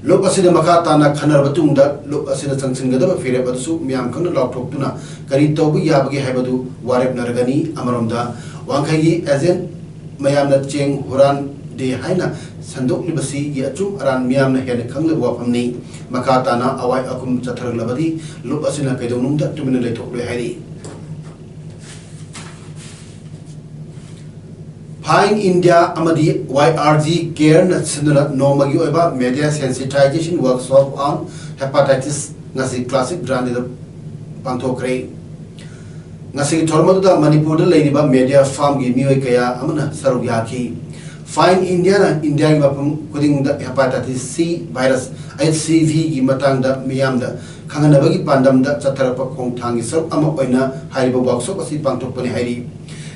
ꯂꯨꯞ ꯑꯁꯤꯗ ꯃꯈꯥ ꯇꯥꯅ ꯈꯟꯅꯔꯕ ꯇꯨꯡꯗ ꯂꯨꯞ ꯑꯁꯤꯅ ꯆꯪꯁꯤꯟꯒꯗꯕ ꯐꯤꯔꯦꯞ ꯑꯗꯨꯁꯨ ꯃꯤꯌꯥꯝ ꯈꯪꯅ ꯂꯥꯎꯊꯣꯛꯇꯨꯅ ꯀꯔꯤ ꯇꯧꯕ ꯌꯥꯕꯒꯦ ꯍꯥꯏꯕꯗꯨ ꯋꯥꯔꯦꯞꯅꯔꯒꯅꯤ꯫ ꯑꯃꯔꯣꯝꯗ ꯋꯥꯡꯈꯩꯒꯤ agent ꯃꯌꯥꯝꯅ ꯆꯦꯡ ꯍꯨꯔꯥꯟꯗꯦ ꯍꯥꯏꯅ ꯁꯟꯗꯣꯛꯂꯤꯕꯁꯤꯒꯤ ꯑꯆꯨꯝ ꯑꯔꯥꯟ ꯃꯤꯌꯥꯝꯅ ꯍꯦꯟꯅ ꯈꯪꯂꯕ ꯋꯥꯐꯝꯅꯤ꯫ ꯃꯈꯥ ꯇꯥꯅ ꯑꯋꯥꯏ ꯑꯈꯨꯝ ꯆꯠꯊꯔꯛꯂꯕꯗꯤ ꯂꯨꯞ ꯑꯁꯤꯅ ꯀꯩꯗꯧꯅꯨꯡꯗ ꯇꯨꯃꯤꯟꯅ ꯂꯩꯊꯣꯛꯂꯣꯏ ꯍꯥꯏꯔꯤ꯫ Find India ꯑꯃꯗꯤ Y R G Care ꯅ ꯁꯤꯟꯗꯨꯅ ꯅꯣꯡꯃꯒꯤ ꯑꯣꯏꯕ Media Sensitization Workshop on Hepatitis ꯉꯁꯤ Classic Durandada ꯄꯥꯡꯊꯣꯛꯈ꯭ꯔꯦ꯫ ꯉꯁꯤꯒꯤ ꯊꯧꯔꯝ ꯑꯗꯨꯗ ꯃꯅꯤꯄꯨꯔꯗ ꯂꯩꯔꯤꯕ media firm ꯒꯤ ꯃꯤꯑꯣꯏ ꯀꯌꯥ ꯑꯃꯅ ꯁꯔꯨꯛ ꯌꯥꯈꯤ꯫ Find India ꯅ ꯏꯟꯗꯤꯌꯥꯒꯤ ꯃꯐꯝ ꯈꯨꯗꯤꯡꯗ Hepatitis C virus, H C V ꯒꯤ ꯃꯇꯥꯡꯗ ꯃꯤꯌꯥꯝꯗ ꯈꯪꯍꯟꯅꯕꯒꯤ ꯄꯥꯟꯗꯝꯗ ꯆꯠꯊꯔꯛꯄ ꯈꯣꯡꯊꯥꯡꯒꯤ ꯁꯔꯨꯛ ꯑꯃ ꯑꯣꯏꯅ ꯍꯥꯏꯔꯤꯕ workshop ꯑꯁꯤ ꯄꯥꯡꯊꯣꯛꯄꯅꯤ ꯍꯥꯏꯔꯤ꯫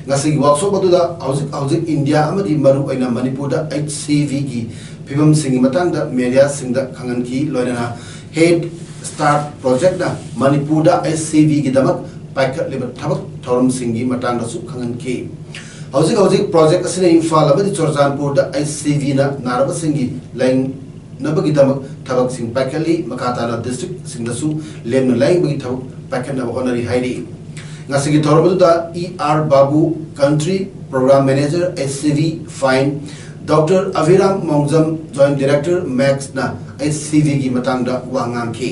ꯉꯁꯤꯒꯤ workshop ꯑꯗꯨꯗ ꯍꯧꯖꯤꯛ ꯍꯧꯖꯤꯛ ꯏꯟꯗꯤꯌꯥ ꯑꯃꯗꯤ ꯃꯔꯨꯑꯣꯏꯅ ꯃꯅꯤꯄꯨꯔꯗ H C V ꯒꯤ ꯐꯤꯕꯝꯁꯤꯡꯒꯤ ꯃꯇꯥꯡꯗ media ꯁꯤꯡꯗ ꯈꯪꯍꯟꯈꯤ, ꯂꯣꯏꯅꯅ Head Start Project ꯅ ꯃꯅꯤꯄꯨꯔꯗ H C V ꯒꯤꯗꯃꯛ ꯄꯥꯏꯈꯠꯂꯤꯕ ꯊꯕꯛ ꯊꯧꯔꯝꯁꯤꯡꯒꯤ ꯃꯇꯥꯡꯗꯁꯨ ꯈꯪꯍꯟꯈꯤ꯫ ꯍꯧꯖꯤꯛ ꯍꯧꯖꯤꯛ project ꯑꯁꯤꯅ ꯏꯝꯐꯥꯜ ꯑꯃꯗꯤ ꯆꯨꯔꯆꯥꯟꯄꯨꯔꯗ H C V ꯅ ꯅꯥꯔꯕꯁꯤꯡꯒꯤ ꯂꯥꯌꯦꯡ ꯅꯕꯒꯤꯗꯃꯛ ꯊꯕꯛꯁꯤꯡ ꯄꯥꯏꯈꯠꯂꯤ꯫ ꯃꯈꯥ ꯇꯥꯅ district ꯁꯤꯡꯗꯁꯨ ꯂꯦꯝꯅ ꯂꯥꯌꯦꯡꯕꯒꯤ ꯊꯕꯛ ꯄꯥꯏꯈꯠꯅꯕ ꯍꯣꯠꯅꯔꯤ ꯍꯥꯏꯔꯤ꯫ ꯉꯁꯤꯒꯤ ꯊꯧꯔꯝ ꯑꯗꯨꯗ E R ꯕꯥꯕꯨ, Country Program Manager, H C V, Find, Doctor Aviram Mongjam, Joint Director, Max ꯅ H C V ꯒꯤ ꯃꯇꯥꯡꯗ ꯋꯥ ꯉꯥꯡꯈꯤ꯫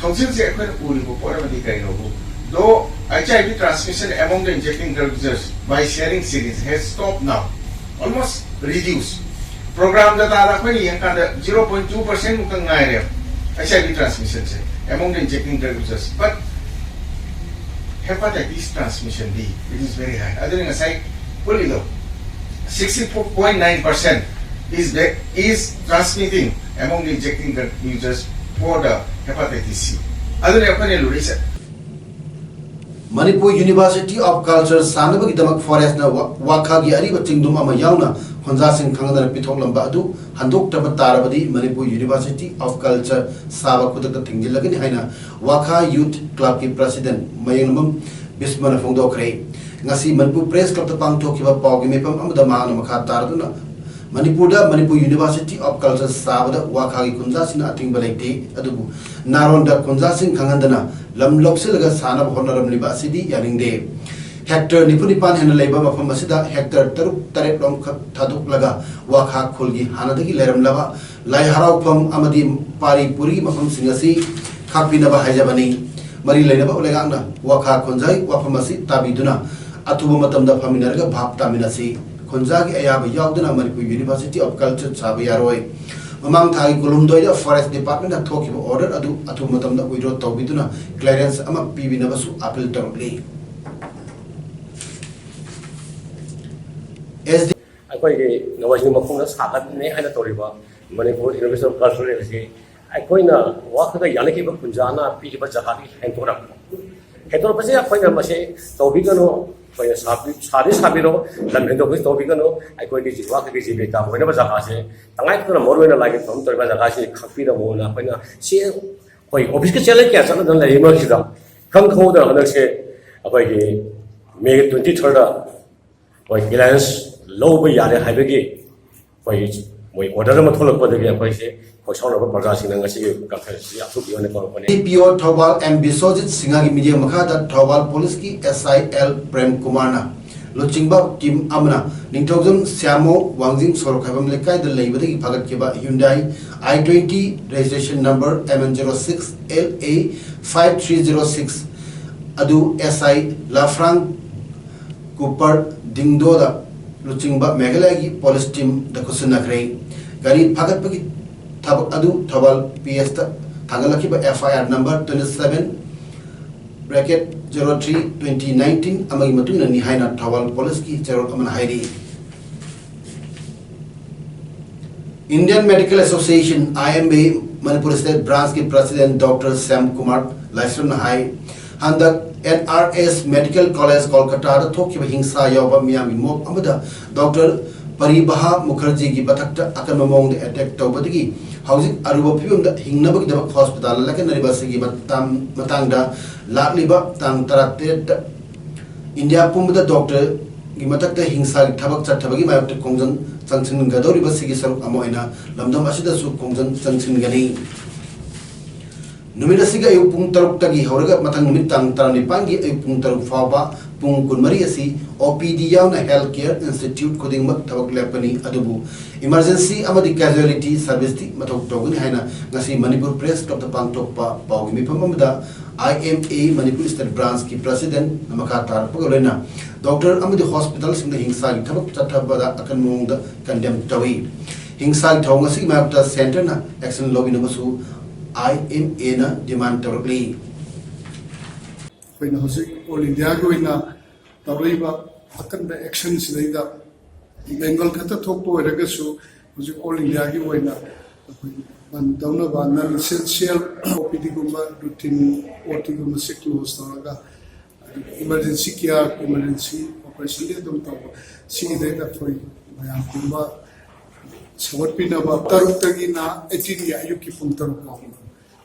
ꯍꯧꯖꯤꯛ ꯍꯧꯖꯤꯛ ꯑꯩꯈꯣꯏꯅ ꯎꯔꯤꯕ ꯄꯣꯠ ꯑꯃꯗꯤ ꯀꯔꯤꯅꯣꯕꯨ, though H I V transmission among the injecting drug users by sharing syringe has stopped now, almost reduced. Program data ꯗ ꯑꯩꯈꯣꯏꯅ ꯌꯦꯡꯀꯥꯟꯗ zero point two percent ꯃꯨꯛꯇ ꯉꯥꯏꯔꯦ H I V transmission say among the injecting drug users, but hepatitis transmission D, it is very high. ꯑꯗꯨꯅ ꯉꯁꯥꯏ ꯎꯠꯂꯤꯗꯣ, sixty-four point nine percent is the, is transmitting among the injecting drug users for the hepatitis C. ꯑꯗꯨꯅ ꯑꯩꯈꯣꯏꯅ ꯂꯨꯔꯤꯁꯦ꯫ Manipur University of Culture ꯁꯥꯅꯕꯒꯤꯗꯃꯛ forest ꯅ ꯋꯥ-, ꯋꯥꯈꯥꯒꯤ ꯑꯔꯤꯕ ꯆꯤꯡꯗꯨꯝ ꯑꯃ ꯌꯥꯎꯅ ꯈꯨꯟꯖꯥꯁꯤꯡ ꯈꯪꯍꯟꯗꯅ ꯄꯤꯊꯣꯛꯂꯝꯕ ꯑꯗꯨ ꯍꯟꯗꯣꯛꯇꯕ ꯇꯥꯔꯕꯗꯤ ꯃꯅꯤꯄꯨꯔ University of Culture ꯁꯥꯕ ꯈꯨꯗꯛꯇ ꯊꯤꯡꯖꯤꯜꯂꯒꯅꯤ ꯍꯥꯏꯅ ꯋꯥꯈꯥ Youth Club ꯀꯤ President ꯃꯌꯦꯡꯂꯝꯕꯝ ꯕꯤꯁꯃꯅ ꯐꯣꯡꯗꯣꯛꯈ꯭ꯔꯦ꯫ ꯉꯁꯤ ꯃꯅꯤꯄꯨꯔ Press Club ꯇ ꯄꯥꯡꯊꯣꯛꯈꯤꯕ ꯄꯥꯎꯒꯤ ꯃꯤꯐꯝ ꯑꯃꯗ ꯃꯍꯥꯛꯅ ꯃꯈꯥ ꯇꯥꯔꯗꯨꯅ ꯃꯅꯤꯄꯨꯔꯗ ꯃꯅꯤꯄꯨꯔ University of Culture ꯁꯥꯕꯗ ꯋꯥꯈꯥꯒꯤ ꯈꯨꯟꯖꯥꯁꯤꯡꯅ ꯑꯊꯤꯡꯕ ꯂꯩꯇꯦ, ꯑꯗꯨꯕꯨ ꯅꯥꯔꯣꯟꯗ ꯈꯨꯟꯖꯥꯁꯤꯡ ꯈꯪꯍꯟꯗꯅ ꯂꯝ ꯂꯧꯁꯤꯜꯂꯒ ꯁꯥꯅꯕ ꯍꯣꯠꯅꯔꯝꯂꯤꯕ ꯑꯁꯤꯗꯤ ꯌꯥꯅꯤꯡꯗꯦ꯫ Hectare ꯅꯤꯐꯨ ꯅꯤꯄꯥꯟ ꯍꯦꯟꯅ ꯂꯩꯕ ꯃꯐꯝ ꯑꯁꯤꯗ hectare ꯇꯔꯨꯛ ꯇꯔꯦꯠ ꯂꯣꯝꯈꯛ ꯊꯥꯗꯣꯛꯂꯒ ꯋꯥꯈꯥ ꯈꯨꯜꯒꯤ ꯍꯥꯟꯅꯗꯒꯤ ꯂꯩꯔꯝꯂꯕ ꯂꯥꯏ ꯍꯔꯥꯎꯐꯝ ꯑꯃꯗꯤ ꯄꯥꯔꯤ ꯄꯨꯔꯤꯒꯤ ꯃꯐꯝꯁꯤꯡ ꯑꯁꯤ ꯈꯥꯛꯄꯤꯅꯕ ꯍꯥꯏꯖꯕꯅꯤ꯫ ꯃꯔꯤ ꯂꯩꯅꯕ ꯂꯩꯉꯥꯛꯅ ꯋꯥꯈꯥ ꯈꯨꯟꯖꯥꯒꯤ ꯋꯥꯐꯝ ꯑꯁꯤ ꯇꯥꯕꯤꯗꯨꯅ ꯑꯊꯨꯕ ꯃꯇꯝꯗ ꯐꯝꯃꯤꯟꯅꯔꯒ ꯚꯥꯞ ꯇꯥꯃꯤꯟꯅꯁꯤ꯫ ꯈꯨꯟꯖꯥꯒꯤ ꯑꯌꯥꯕ ꯌꯥꯎꯗꯅ ꯃꯅꯤꯄꯨꯔ ꯌꯨꯅꯤꯚꯔꯁꯤꯇꯤ ꯑꯣꯐ ꯀꯜꯆꯔ ꯁꯥꯕ ꯌꯥꯔꯣꯏ꯫ ꯃꯃꯥꯡ ꯊꯥꯒꯤ ꯀꯨꯟꯍꯨꯝꯗꯣꯏꯗ ꯐꯣꯔꯦꯁ ꯗꯤꯄꯥꯔꯠꯃꯦꯟꯅ ꯊꯣꯛꯈꯤꯕ ꯑꯣꯔꯗꯔ ꯑꯗꯨ ꯑꯊꯨꯕ ꯃꯇꯝꯗ ꯋꯤꯗ꯭ꯔꯣ ꯇꯧꯕꯤꯗꯨꯅ ꯀ꯭ꯂꯤꯌꯔꯦꯟꯁ ꯑꯃ ꯄꯤꯕꯤꯅꯕꯁꯨ ꯑꯄꯤꯜ ꯇꯧꯔꯛꯂꯤ꯫ ꯑꯦꯁ ꯗꯤ ꯑꯩꯈꯣꯏꯒꯤ ꯅꯣꯡꯃꯩꯁꯤꯡ ꯃꯈꯣꯡꯗ ꯁꯥꯒꯠꯅꯤ ꯍꯥꯏꯅ ꯇꯧꯔꯤꯕ ꯃꯅꯤꯄꯨꯔ ꯌꯨꯅꯤꯚꯔꯁꯤꯇꯤ ꯑꯣꯐ ꯀꯜꯆꯔꯦꯜ ꯑꯁꯤ ꯑꯩꯈꯣꯏꯅ ꯋꯥꯈꯜꯗ ꯌꯥꯅꯈꯤꯕ ꯈꯨꯟꯖꯥꯅ ꯄꯤꯔꯤꯕ ꯖꯒꯥꯗꯒꯤ ꯍꯦꯟꯗꯣꯔꯛꯄ꯫ ꯍꯦꯟꯗꯣꯔꯛꯄꯁꯦ ꯑꯩꯈꯣꯏꯅ ꯃꯁꯤ ꯇꯧꯕꯤꯒꯅꯨ, ꯑꯩꯈꯣꯏꯅ ꯁꯥꯕꯤ-, ꯁꯥꯗꯤ ꯁꯥꯕꯤꯔꯣ, ꯂꯝ ꯍꯦꯟꯗꯣꯛꯄꯁꯤ ꯇꯧꯕꯤꯒꯅꯨ, ꯑꯩꯈꯣꯏꯒꯤ ꯖꯤ-, ꯋꯥꯈꯜꯒꯤ ꯖꯤꯕꯤꯀꯥ ꯑꯣꯏꯅꯕ ꯖꯒꯥꯁꯦ ꯇꯉꯥꯏ ꯐꯗꯅ ꯃꯔꯨꯑꯣꯏꯅ ꯂꯥꯏꯒꯤ ꯊꯧꯔꯝ ꯇꯧꯔꯤꯕ ꯖꯒꯥꯁꯤ ꯈꯥꯛꯄꯤꯔꯝꯃꯣꯅ ꯑꯩꯈꯣꯏꯅ ꯁꯤ ꯑꯩꯈꯣꯏ ꯑꯣꯐꯤꯁꯀꯤ ꯆꯦꯂꯦꯟꯖ ꯀꯌꯥ ꯆꯠꯅꯗꯅ ꯂꯩꯔꯤ ꯃꯔꯛꯁꯤꯗ ꯈꯪ ꯈꯪꯍꯧꯗꯅ ꯍꯟꯗꯛꯁꯦ ꯑꯩꯈꯣꯏꯒꯤ ꯃꯦ ꯇ꯭ꯋꯦꯟꯇꯤ ꯊ꯭ꯔꯤꯗ ꯑꯩꯈꯣꯏ ꯀ꯭ꯂꯤꯌꯔꯦꯟꯁ ꯂꯧꯕ ꯌꯥꯔꯦ ꯍꯥꯏꯕꯒꯤ ꯑꯩꯈꯣꯏ ꯃꯣꯏ ꯑꯣꯔꯗꯔ ꯑꯃ ꯊꯣꯛꯂꯛꯄꯗꯒꯤ ꯑꯩꯈꯣꯏꯁꯦ ꯈꯣꯏꯁꯥꯎꯅꯕ ꯄ꯭ꯔꯖꯥꯁꯤꯡꯅ ꯉꯁꯤꯒꯤ ꯀꯟꯐꯔꯦꯟꯁꯁꯤ ꯑꯊꯨꯕ ꯑꯣꯏꯅ ꯀꯧꯔꯛꯄꯅꯤ꯫ ꯄꯤ ꯑꯣ ꯊꯧꯕꯥꯜ ꯑꯦꯝ ꯕꯤꯁ꯭ꯋꯖꯤꯠ ꯁꯤꯡꯍꯒꯤ ꯃꯤꯠꯌꯦꯡ ꯃꯈꯥꯗ ꯊꯧꯕꯥꯜ ꯄꯨꯂꯤꯁꯀꯤ ꯑꯦꯁ ꯑꯥꯏ ꯑꯦꯜ ꯄ꯭ꯔꯦꯝ ꯀꯨꯃꯥꯔꯅ ꯂꯨꯆꯤꯡꯕ ꯇꯤꯝ ꯑꯃꯅ ꯅꯤꯡꯊꯧꯖꯝ ꯁ꯭ꯌꯥꯃꯣ ꯋꯥꯡꯖꯤꯡ ꯁꯣꯔꯣꯛ ꯈꯥꯏꯕꯝ ꯂꯩꯀꯥꯏꯗ ꯂꯩꯕꯗꯒꯤ ꯐꯥꯒꯠꯈꯤꯕ Hyundai I twenty registration number M N zero six L A five three zero six ꯑꯗꯨ ꯑꯦꯁ ꯑꯥꯏ ꯂꯥꯐ꯭ꯔꯥꯡ ꯀꯨꯄꯔ ꯗꯤꯡꯗꯣꯗ ꯂꯨꯆꯤꯡꯕ ꯃꯦꯘꯥꯂꯌꯒꯤ ꯄꯨꯂꯤꯁ ꯇꯤꯝꯗ ꯈꯨꯠꯁꯤꯟꯅꯈ꯭ꯔꯦ꯫ ꯒꯥꯔꯤ ꯐꯥꯒꯠꯄꯒꯤ ꯊꯕꯛ ꯑꯗꯨ ꯊꯧꯕꯥꯜ ꯄꯤ ꯑꯦꯁꯇ ꯊꯥꯡꯒꯠꯂꯛꯈꯤꯕ F I R number twenty seven bracket zero three twenty nineteen ꯑꯃꯒꯤ ꯃꯇꯨꯡ ꯏꯟꯅꯅꯤ ꯍꯥꯏꯅ ꯊꯧꯕꯥꯜ ꯄꯨꯂꯤꯁꯀꯤ ꯆꯦꯔꯣꯜ ꯑꯃꯅ ꯍꯥꯏꯔꯤ꯫ Indian Medical Association, I M A, Manipur State Branch ꯀꯤ President Doctor ꯁ꯭ꯌꯥꯝ ꯀꯨꯃꯥꯔ ꯂꯥꯏꯁ꯭ꯔꯝꯅ ꯍꯥꯏ, ꯍꯟꯗꯛ N R S Medical College ꯀꯣꯜꯀꯇꯥꯗ ꯊꯣꯛꯈꯤꯕ ꯍꯤꯡꯁꯥ ꯌꯥꯎꯕ ꯃꯤꯌꯥꯝꯒꯤ ꯃꯣꯞ ꯑꯃꯗ ꯗꯣꯛꯇꯔ ꯄꯔꯤꯕꯍꯥ ꯃꯨꯈꯔꯖꯤꯒꯤ ꯃꯊꯛꯇ ꯑꯀꯟꯕ ꯃꯑꯣꯡꯗ ꯑꯦꯇꯦꯛ ꯇꯧꯕꯗꯒꯤ ꯍꯧꯖꯤꯛ ꯑꯔꯨꯕ ꯐꯤꯕꯝꯗ ꯍꯤꯡꯅꯕꯒꯤꯗꯃꯛ ꯍꯣꯁꯄꯤꯇꯥꯜꯗ ꯂꯥꯏꯀꯠꯅꯔꯤꯕ ꯑꯁꯤꯒꯤ ꯃꯇꯝ-, ꯃꯇꯥꯡꯗ ꯂꯥꯛꯂꯤꯕ ꯇꯥꯡ ꯇꯔꯥꯇꯔꯦꯠꯇ ꯏꯟꯗꯤꯌꯥ ꯄꯨꯝꯕꯗ ꯗꯣꯛꯇꯔꯒꯤ ꯃꯊꯛꯇ ꯍꯤꯡꯁꯥꯒꯤ ꯊꯕꯛ ꯆꯠꯊꯕꯒꯤ ꯃꯥꯌꯣꯛꯇ ꯈꯣꯡꯖꯪ ꯆꯪꯁꯤꯟꯒꯗꯧꯔꯤꯕꯁꯤꯒꯤ ꯁꯔꯨꯛ ꯑꯃ ꯑꯣꯏꯅ ꯂꯝꯗꯝ ꯑꯁꯤꯗꯁꯨ ꯈꯣꯡꯖꯪ ꯆꯪꯁꯤꯟꯒꯅꯤ꯫ ꯅꯨꯃꯤꯠ ꯑꯁꯤꯒꯤ ꯑꯌꯨꯛ ꯄꯨꯡ ꯇꯔꯨꯛꯇꯒꯤ ꯍꯧꯔꯒ ꯃꯊꯪ ꯅꯨꯃꯤꯠ ꯇꯥꯡ ꯇꯔꯥꯅꯤꯄꯥꯟꯒꯤ ꯑꯌꯨꯛ ꯄꯨꯡ ꯇꯔꯨꯛ ꯐꯥꯎꯕ ꯄꯨꯡ ꯀꯨꯟꯃꯔꯤ ꯑꯁꯤ ꯑꯣ ꯄꯤ ꯗꯤ ꯌꯥꯎꯅ health care institute ꯈꯨꯗꯤꯡꯃꯛ ꯊꯕꯛ ꯂꯦꯞꯀꯅꯤ, ꯑꯗꯨꯕꯨ emergency ꯑꯃꯗꯤ casualty service ꯇꯤ ꯃꯊꯧ ꯇꯧꯒꯅꯤ ꯍꯥꯏꯅ ꯉꯁꯤ ꯃꯅꯤꯄꯨꯔ Press Club ꯇ ꯄꯥꯡꯊꯣꯛꯄ ꯄꯥꯎꯒꯤ ꯃꯤꯐꯝ ꯑꯃꯗ I M A Manipur State Branch ꯀꯤ President ꯅ ꯃꯈꯥ ꯇꯥꯔꯛꯄꯒ ꯂꯣꯏꯅꯅ doctor ꯑꯃꯗꯤ hospital ꯁꯤꯡꯗ ꯍꯤꯡꯁꯥꯒꯤ ꯊꯕꯛ ꯆꯠꯊꯕꯗ ꯑꯀꯟꯕ ꯃꯑꯣꯡꯗ condemn ꯇꯧꯏ꯫ ꯍꯤꯡꯁꯥꯒꯤ ꯊꯧꯑꯣꯡ ꯑꯁꯤꯒꯤ ꯃꯥꯌꯣꯛꯇ centre ꯅ action ꯂꯧꯕꯤꯅꯕꯁꯨ I M A ꯅ demand ꯇꯧꯔꯛꯂꯤ꯫ ꯑꯩꯈꯣꯏꯅ ꯍꯧꯖꯤꯛ all India ꯒꯤ ꯑꯣꯏꯅ ꯇꯧꯔꯛꯏꯕ ꯑꯀꯟꯕ action ꯁꯤꯗꯩꯗ Bengal ꯈꯛꯇ ꯊꯣꯛꯄ ꯑꯣꯏꯔꯒꯁꯨ, ꯍꯧꯖꯤꯛ all India ꯒꯤ ꯑꯣꯏꯅ ꯑꯩꯈꯣꯏ ꯕꯟ ꯇꯧꯅꯕ, non essential O P D ꯒꯨꯝꯕ, routine O T ꯒꯨꯝꯕꯁꯤ close ꯇꯧꯔꯒ, ꯑꯗꯨꯒ emergency care, emergency operation ꯗꯤ ꯑꯗꯨꯝ ꯇꯧꯕ, ꯁꯤꯒꯤꯗꯩꯗ ꯑꯩꯈꯣꯏ ꯃꯌꯥꯝ ꯄꯨꯝꯕ ꯁꯧꯒꯠꯄꯤꯅꯕ꯫ ꯇꯔꯨꯛꯇꯒꯤꯅ eighteen ꯒꯤ ꯑꯌꯨꯛꯀꯤ ꯄꯨꯡ ꯇꯔꯨꯛ ꯐꯥꯎꯕ,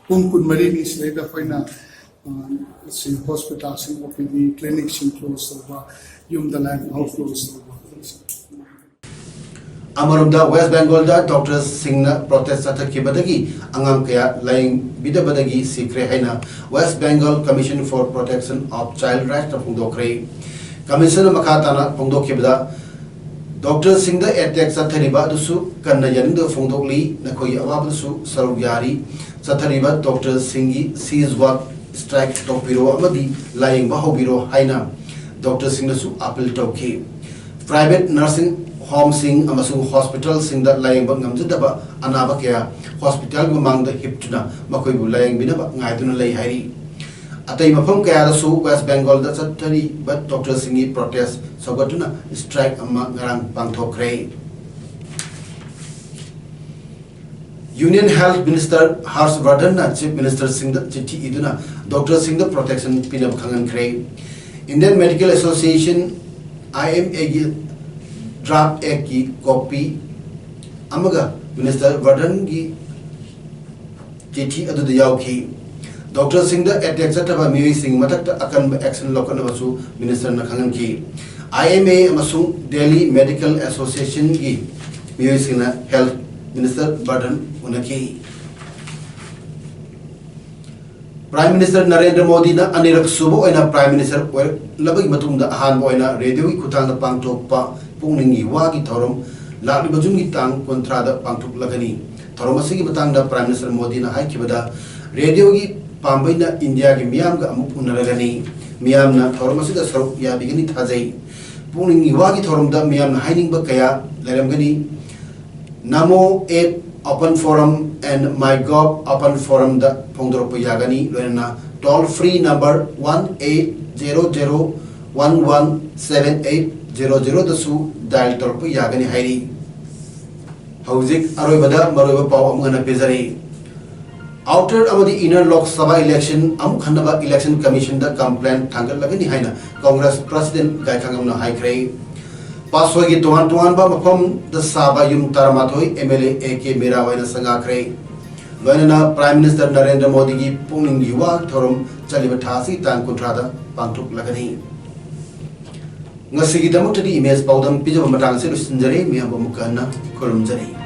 ꯄꯨꯡ ꯀꯨꯟꯃꯔꯤꯅꯤ꯫ ꯁꯤꯗꯩꯗ ꯑꯩꯈꯣꯏꯅ, ꯑ, ꯁꯤ hospital ꯁꯤꯡ, O P D clinic ꯁꯤꯡ close ꯇꯧꯕ, ꯌꯨꯝꯗ ꯂꯥꯏꯌꯦꯡꯐꯝ close ꯇꯧꯕ꯫ ꯑꯃꯔꯣꯝꯗ, West Bengal ꯗ doctor ꯁꯤꯡꯅ protest ꯆꯠꯊꯈꯤꯕꯗꯒꯤ ꯑꯉꯥꯡ ꯀꯌꯥ ꯂꯥꯌꯦꯡꯕꯤꯗꯕꯗꯒꯤ ꯁꯤꯈ꯭ꯔꯦ ꯍꯥꯏꯅ West Bengal Commission for Protection of Child Rights ꯅ ꯐꯣꯡꯗꯣꯛꯈ꯭ꯔꯦ꯫ Commission ꯅ ꯃꯈꯥ ꯇꯥꯅ ꯐꯣꯡꯗꯣꯛꯈꯤꯕꯗ, doctor ꯁꯤꯡꯗ attack ꯆꯠꯊꯔꯤꯕ ꯑꯗꯨꯁꯨ ꯀꯟꯅ ꯌꯥꯅꯤꯡꯗꯕ ꯐꯣꯡꯗꯣꯛꯂꯤ꯫ ꯅꯈꯣꯏꯒꯤ ꯑꯋꯥꯕꯗꯁꯨ ꯁꯔꯨꯛ ꯌꯥꯔꯤ꯫ ꯆꯠꯊꯔꯤꯕ doctor ꯁꯤꯡꯒꯤ cease work strike ꯇꯧꯕꯤꯔꯣ ꯑꯃꯗꯤ ꯂꯥꯌꯦꯡꯕ ꯍꯧꯕꯤꯔꯣ ꯍꯥꯏꯅ doctor ꯁꯤꯡꯅꯁꯨ appeal ꯇꯧꯈꯤ꯫ Private nursing home ꯁꯤꯡ ꯑꯃꯁꯨꯡ hospital ꯁꯤꯡꯗ ꯂꯥꯌꯦꯡꯕ ꯉꯝꯖꯗꯕ ꯑꯅꯥꯕ ꯀꯌꯥ hospital ꯒꯤ ꯃꯃꯥꯡꯗ ꯍꯤꯞꯇꯨꯅ ꯃꯈꯣꯏꯕꯨ ꯂꯥꯌꯦꯡꯕꯤꯅꯕ ꯉꯥꯏꯗꯨꯅ ꯂꯩ ꯍꯥꯏꯔꯤ꯫ ꯑꯇꯩ ꯃꯐꯝ ꯀꯌꯥꯗꯁꯨ West Bengal ꯗ ꯆꯠꯊꯔꯤꯕ doctor ꯁꯤꯡꯒꯤ protest ꯁꯧꯒꯠꯇꯨꯅ strike ꯑꯃ ꯉꯔꯥꯡ ꯄꯥꯡꯊꯣꯛꯈ꯭ꯔꯦ꯫ Union Health Minister ꯍꯔꯁ ꯕꯔꯙꯟꯅ Chief Minister ꯁꯤꯡꯗ ꯆꯤꯊꯤ ꯏꯗꯨꯅ doctor ꯁꯤꯡꯗ protection ꯄꯤꯅꯕ ꯈꯪꯍꯟꯈ꯭ꯔꯦ꯫ Indian Medical Association, I M A ꯒꯤ draft act ꯀꯤ copy ꯑꯃꯒ Minister ꯕꯔꯙꯟꯒꯤ ꯆꯤꯊꯤ ꯑꯗꯨꯗ ꯌꯥꯎꯈꯤ꯫ Doctor ꯁꯤꯡꯗ attack ꯆꯠꯊꯕ ꯃꯤꯑꯣꯏꯁꯤꯡ ꯃꯊꯛꯇ ꯑꯀꯟꯕ action ꯂꯧꯈꯠꯅꯕꯁꯨ Minister ꯅ ꯈꯪꯍꯟꯈꯤ꯫ I M A ꯑꯃꯁꯨꯡ Delhi Medical Association ꯒꯤ ꯃꯤꯑꯣꯏꯁꯤꯡꯅ Health Minister ꯕꯔꯙꯟ ꯎꯅꯈꯤ꯫ Prime Minister Narendra ꯃꯣꯗꯤꯅ ꯑꯅꯤꯔꯛ ꯁꯨꯕ ꯑꯣꯏꯅ Prime Minister ꯑꯣꯏꯔꯛꯂꯕꯒꯤ ꯃꯇꯨꯡꯗ ꯑꯍꯥꯟꯕ ꯑꯣꯏꯅ ꯔꯦꯗꯤꯑꯣꯒꯤ ꯈꯨꯠꯊꯥꯡꯗ ꯄꯥꯡꯊꯣꯛꯄ ꯄꯨꯛꯅꯤꯡꯒꯤ ꯋꯥꯒꯤ ꯊꯧꯔꯝ ꯂꯥꯛꯂꯤꯕ ꯖꯨꯟꯒꯤ ꯇꯥꯡ ꯀꯨꯟꯊ꯭ꯔꯥꯗ ꯄꯥꯡꯊꯣꯛꯂꯒꯅꯤ꯫ ꯊꯧꯔꯝ ꯑꯁꯤꯒꯤ ꯃꯇꯥꯡꯗ Prime Minister ꯃꯣꯗꯤꯅ ꯍꯥꯏꯈꯤꯕꯗ, ꯔꯦꯗꯤꯑꯣꯒꯤ ꯄꯥꯝꯕꯩꯅ ꯏꯟꯗꯤꯌꯥꯒꯤ ꯃꯤꯌꯥꯝꯒ ꯑꯃꯨꯛ ꯎꯅꯔꯒꯅꯤ꯫ ꯃꯤꯌꯥꯝꯅ ꯊꯧꯔꯝ ꯑꯁꯤꯗ ꯁꯔꯨꯛ ꯌꯥꯕꯤꯒꯅꯤ ꯊꯥꯖꯩ꯫ ꯄꯨꯛꯅꯤꯡꯒꯤ ꯋꯥꯒꯤ ꯊꯧꯔꯝꯗ ꯃꯤꯌꯥꯝꯅ ꯍꯥꯏꯅꯤꯡꯕ ꯀꯌꯥ ꯂꯩꯔꯝꯒꯅꯤ꯫ Namo app open forum and MyGov open forumꯗ ꯐꯣꯡꯗꯣꯔꯛꯄ ꯌꯥꯒꯅꯤ꯫ ꯂꯣꯏꯅꯅ toll free number one eight zero zero one one seven eight zero zeroꯗꯁꯨ dial ꯇꯧꯔꯛꯄ ꯌꯥꯒꯅꯤ ꯍꯥꯏꯔꯤ꯫ ꯍꯧꯖꯤꯛ ꯑꯔꯣꯏꯕꯗ ꯃꯔꯨꯑꯣꯏꯕ ꯄꯥꯎ ꯑꯃꯨꯛ ꯍꯟꯅ ꯄꯤꯖꯔꯤ꯫ Outer ꯑꯃꯗꯤ Inner Lok Sabha election ꯑꯃꯨꯛ ꯍꯟꯅꯕ Election Commissionꯗ complaint ꯊꯥꯡꯒꯠꯂꯒꯅꯤ ꯍꯥꯏꯅ Congress President ꯒꯥꯏꯈꯥꯉꯝꯅ ꯍꯥꯏꯈ꯭ꯔꯦ꯫ ꯄꯥꯠꯁꯣꯏꯒꯤ ꯇꯣꯉꯥꯟ ꯇꯣꯉꯥꯟꯕ ꯃꯐꯝꯗ ꯁꯥꯕ ꯌꯨꯝ ꯇꯔꯥꯃꯥꯊꯣꯏ MLA AK ꯃꯤꯔꯥꯕꯥꯏꯅ ꯁꯪꯒꯥꯈ꯭ꯔꯦ꯫ ꯂꯣꯏꯅꯅ Prime Minister ꯅꯔꯦꯟꯗ꯭ꯔ ꯃꯣꯗꯤꯒꯤ ꯄꯨꯛꯅꯤꯡꯒꯤ ꯋꯥ ꯊꯧꯔꯝ ꯆꯠꯂꯤꯕ ꯊꯥ ꯑꯁꯤꯒꯤ ꯇꯥꯡ ꯀꯨꯟꯊ꯭ꯔꯥꯗ ꯄꯥꯡꯊꯣꯛꯂꯒꯅꯤ꯫ ꯉꯁꯤꯒꯤꯗꯃꯛꯇꯗꯤ ꯏꯃꯦꯖ ꯄꯥꯎꯗꯝ ꯄꯤꯖꯕ ꯃꯇꯥꯡ ꯑꯁꯤꯗ ꯂꯣꯏꯁꯤꯟꯖꯔꯦ꯫ ꯃꯤꯌꯥꯝꯕꯨ ꯑꯃꯨꯛꯀ ꯍꯟꯅ ꯈꯨꯔꯨꯝꯖꯔꯤ꯫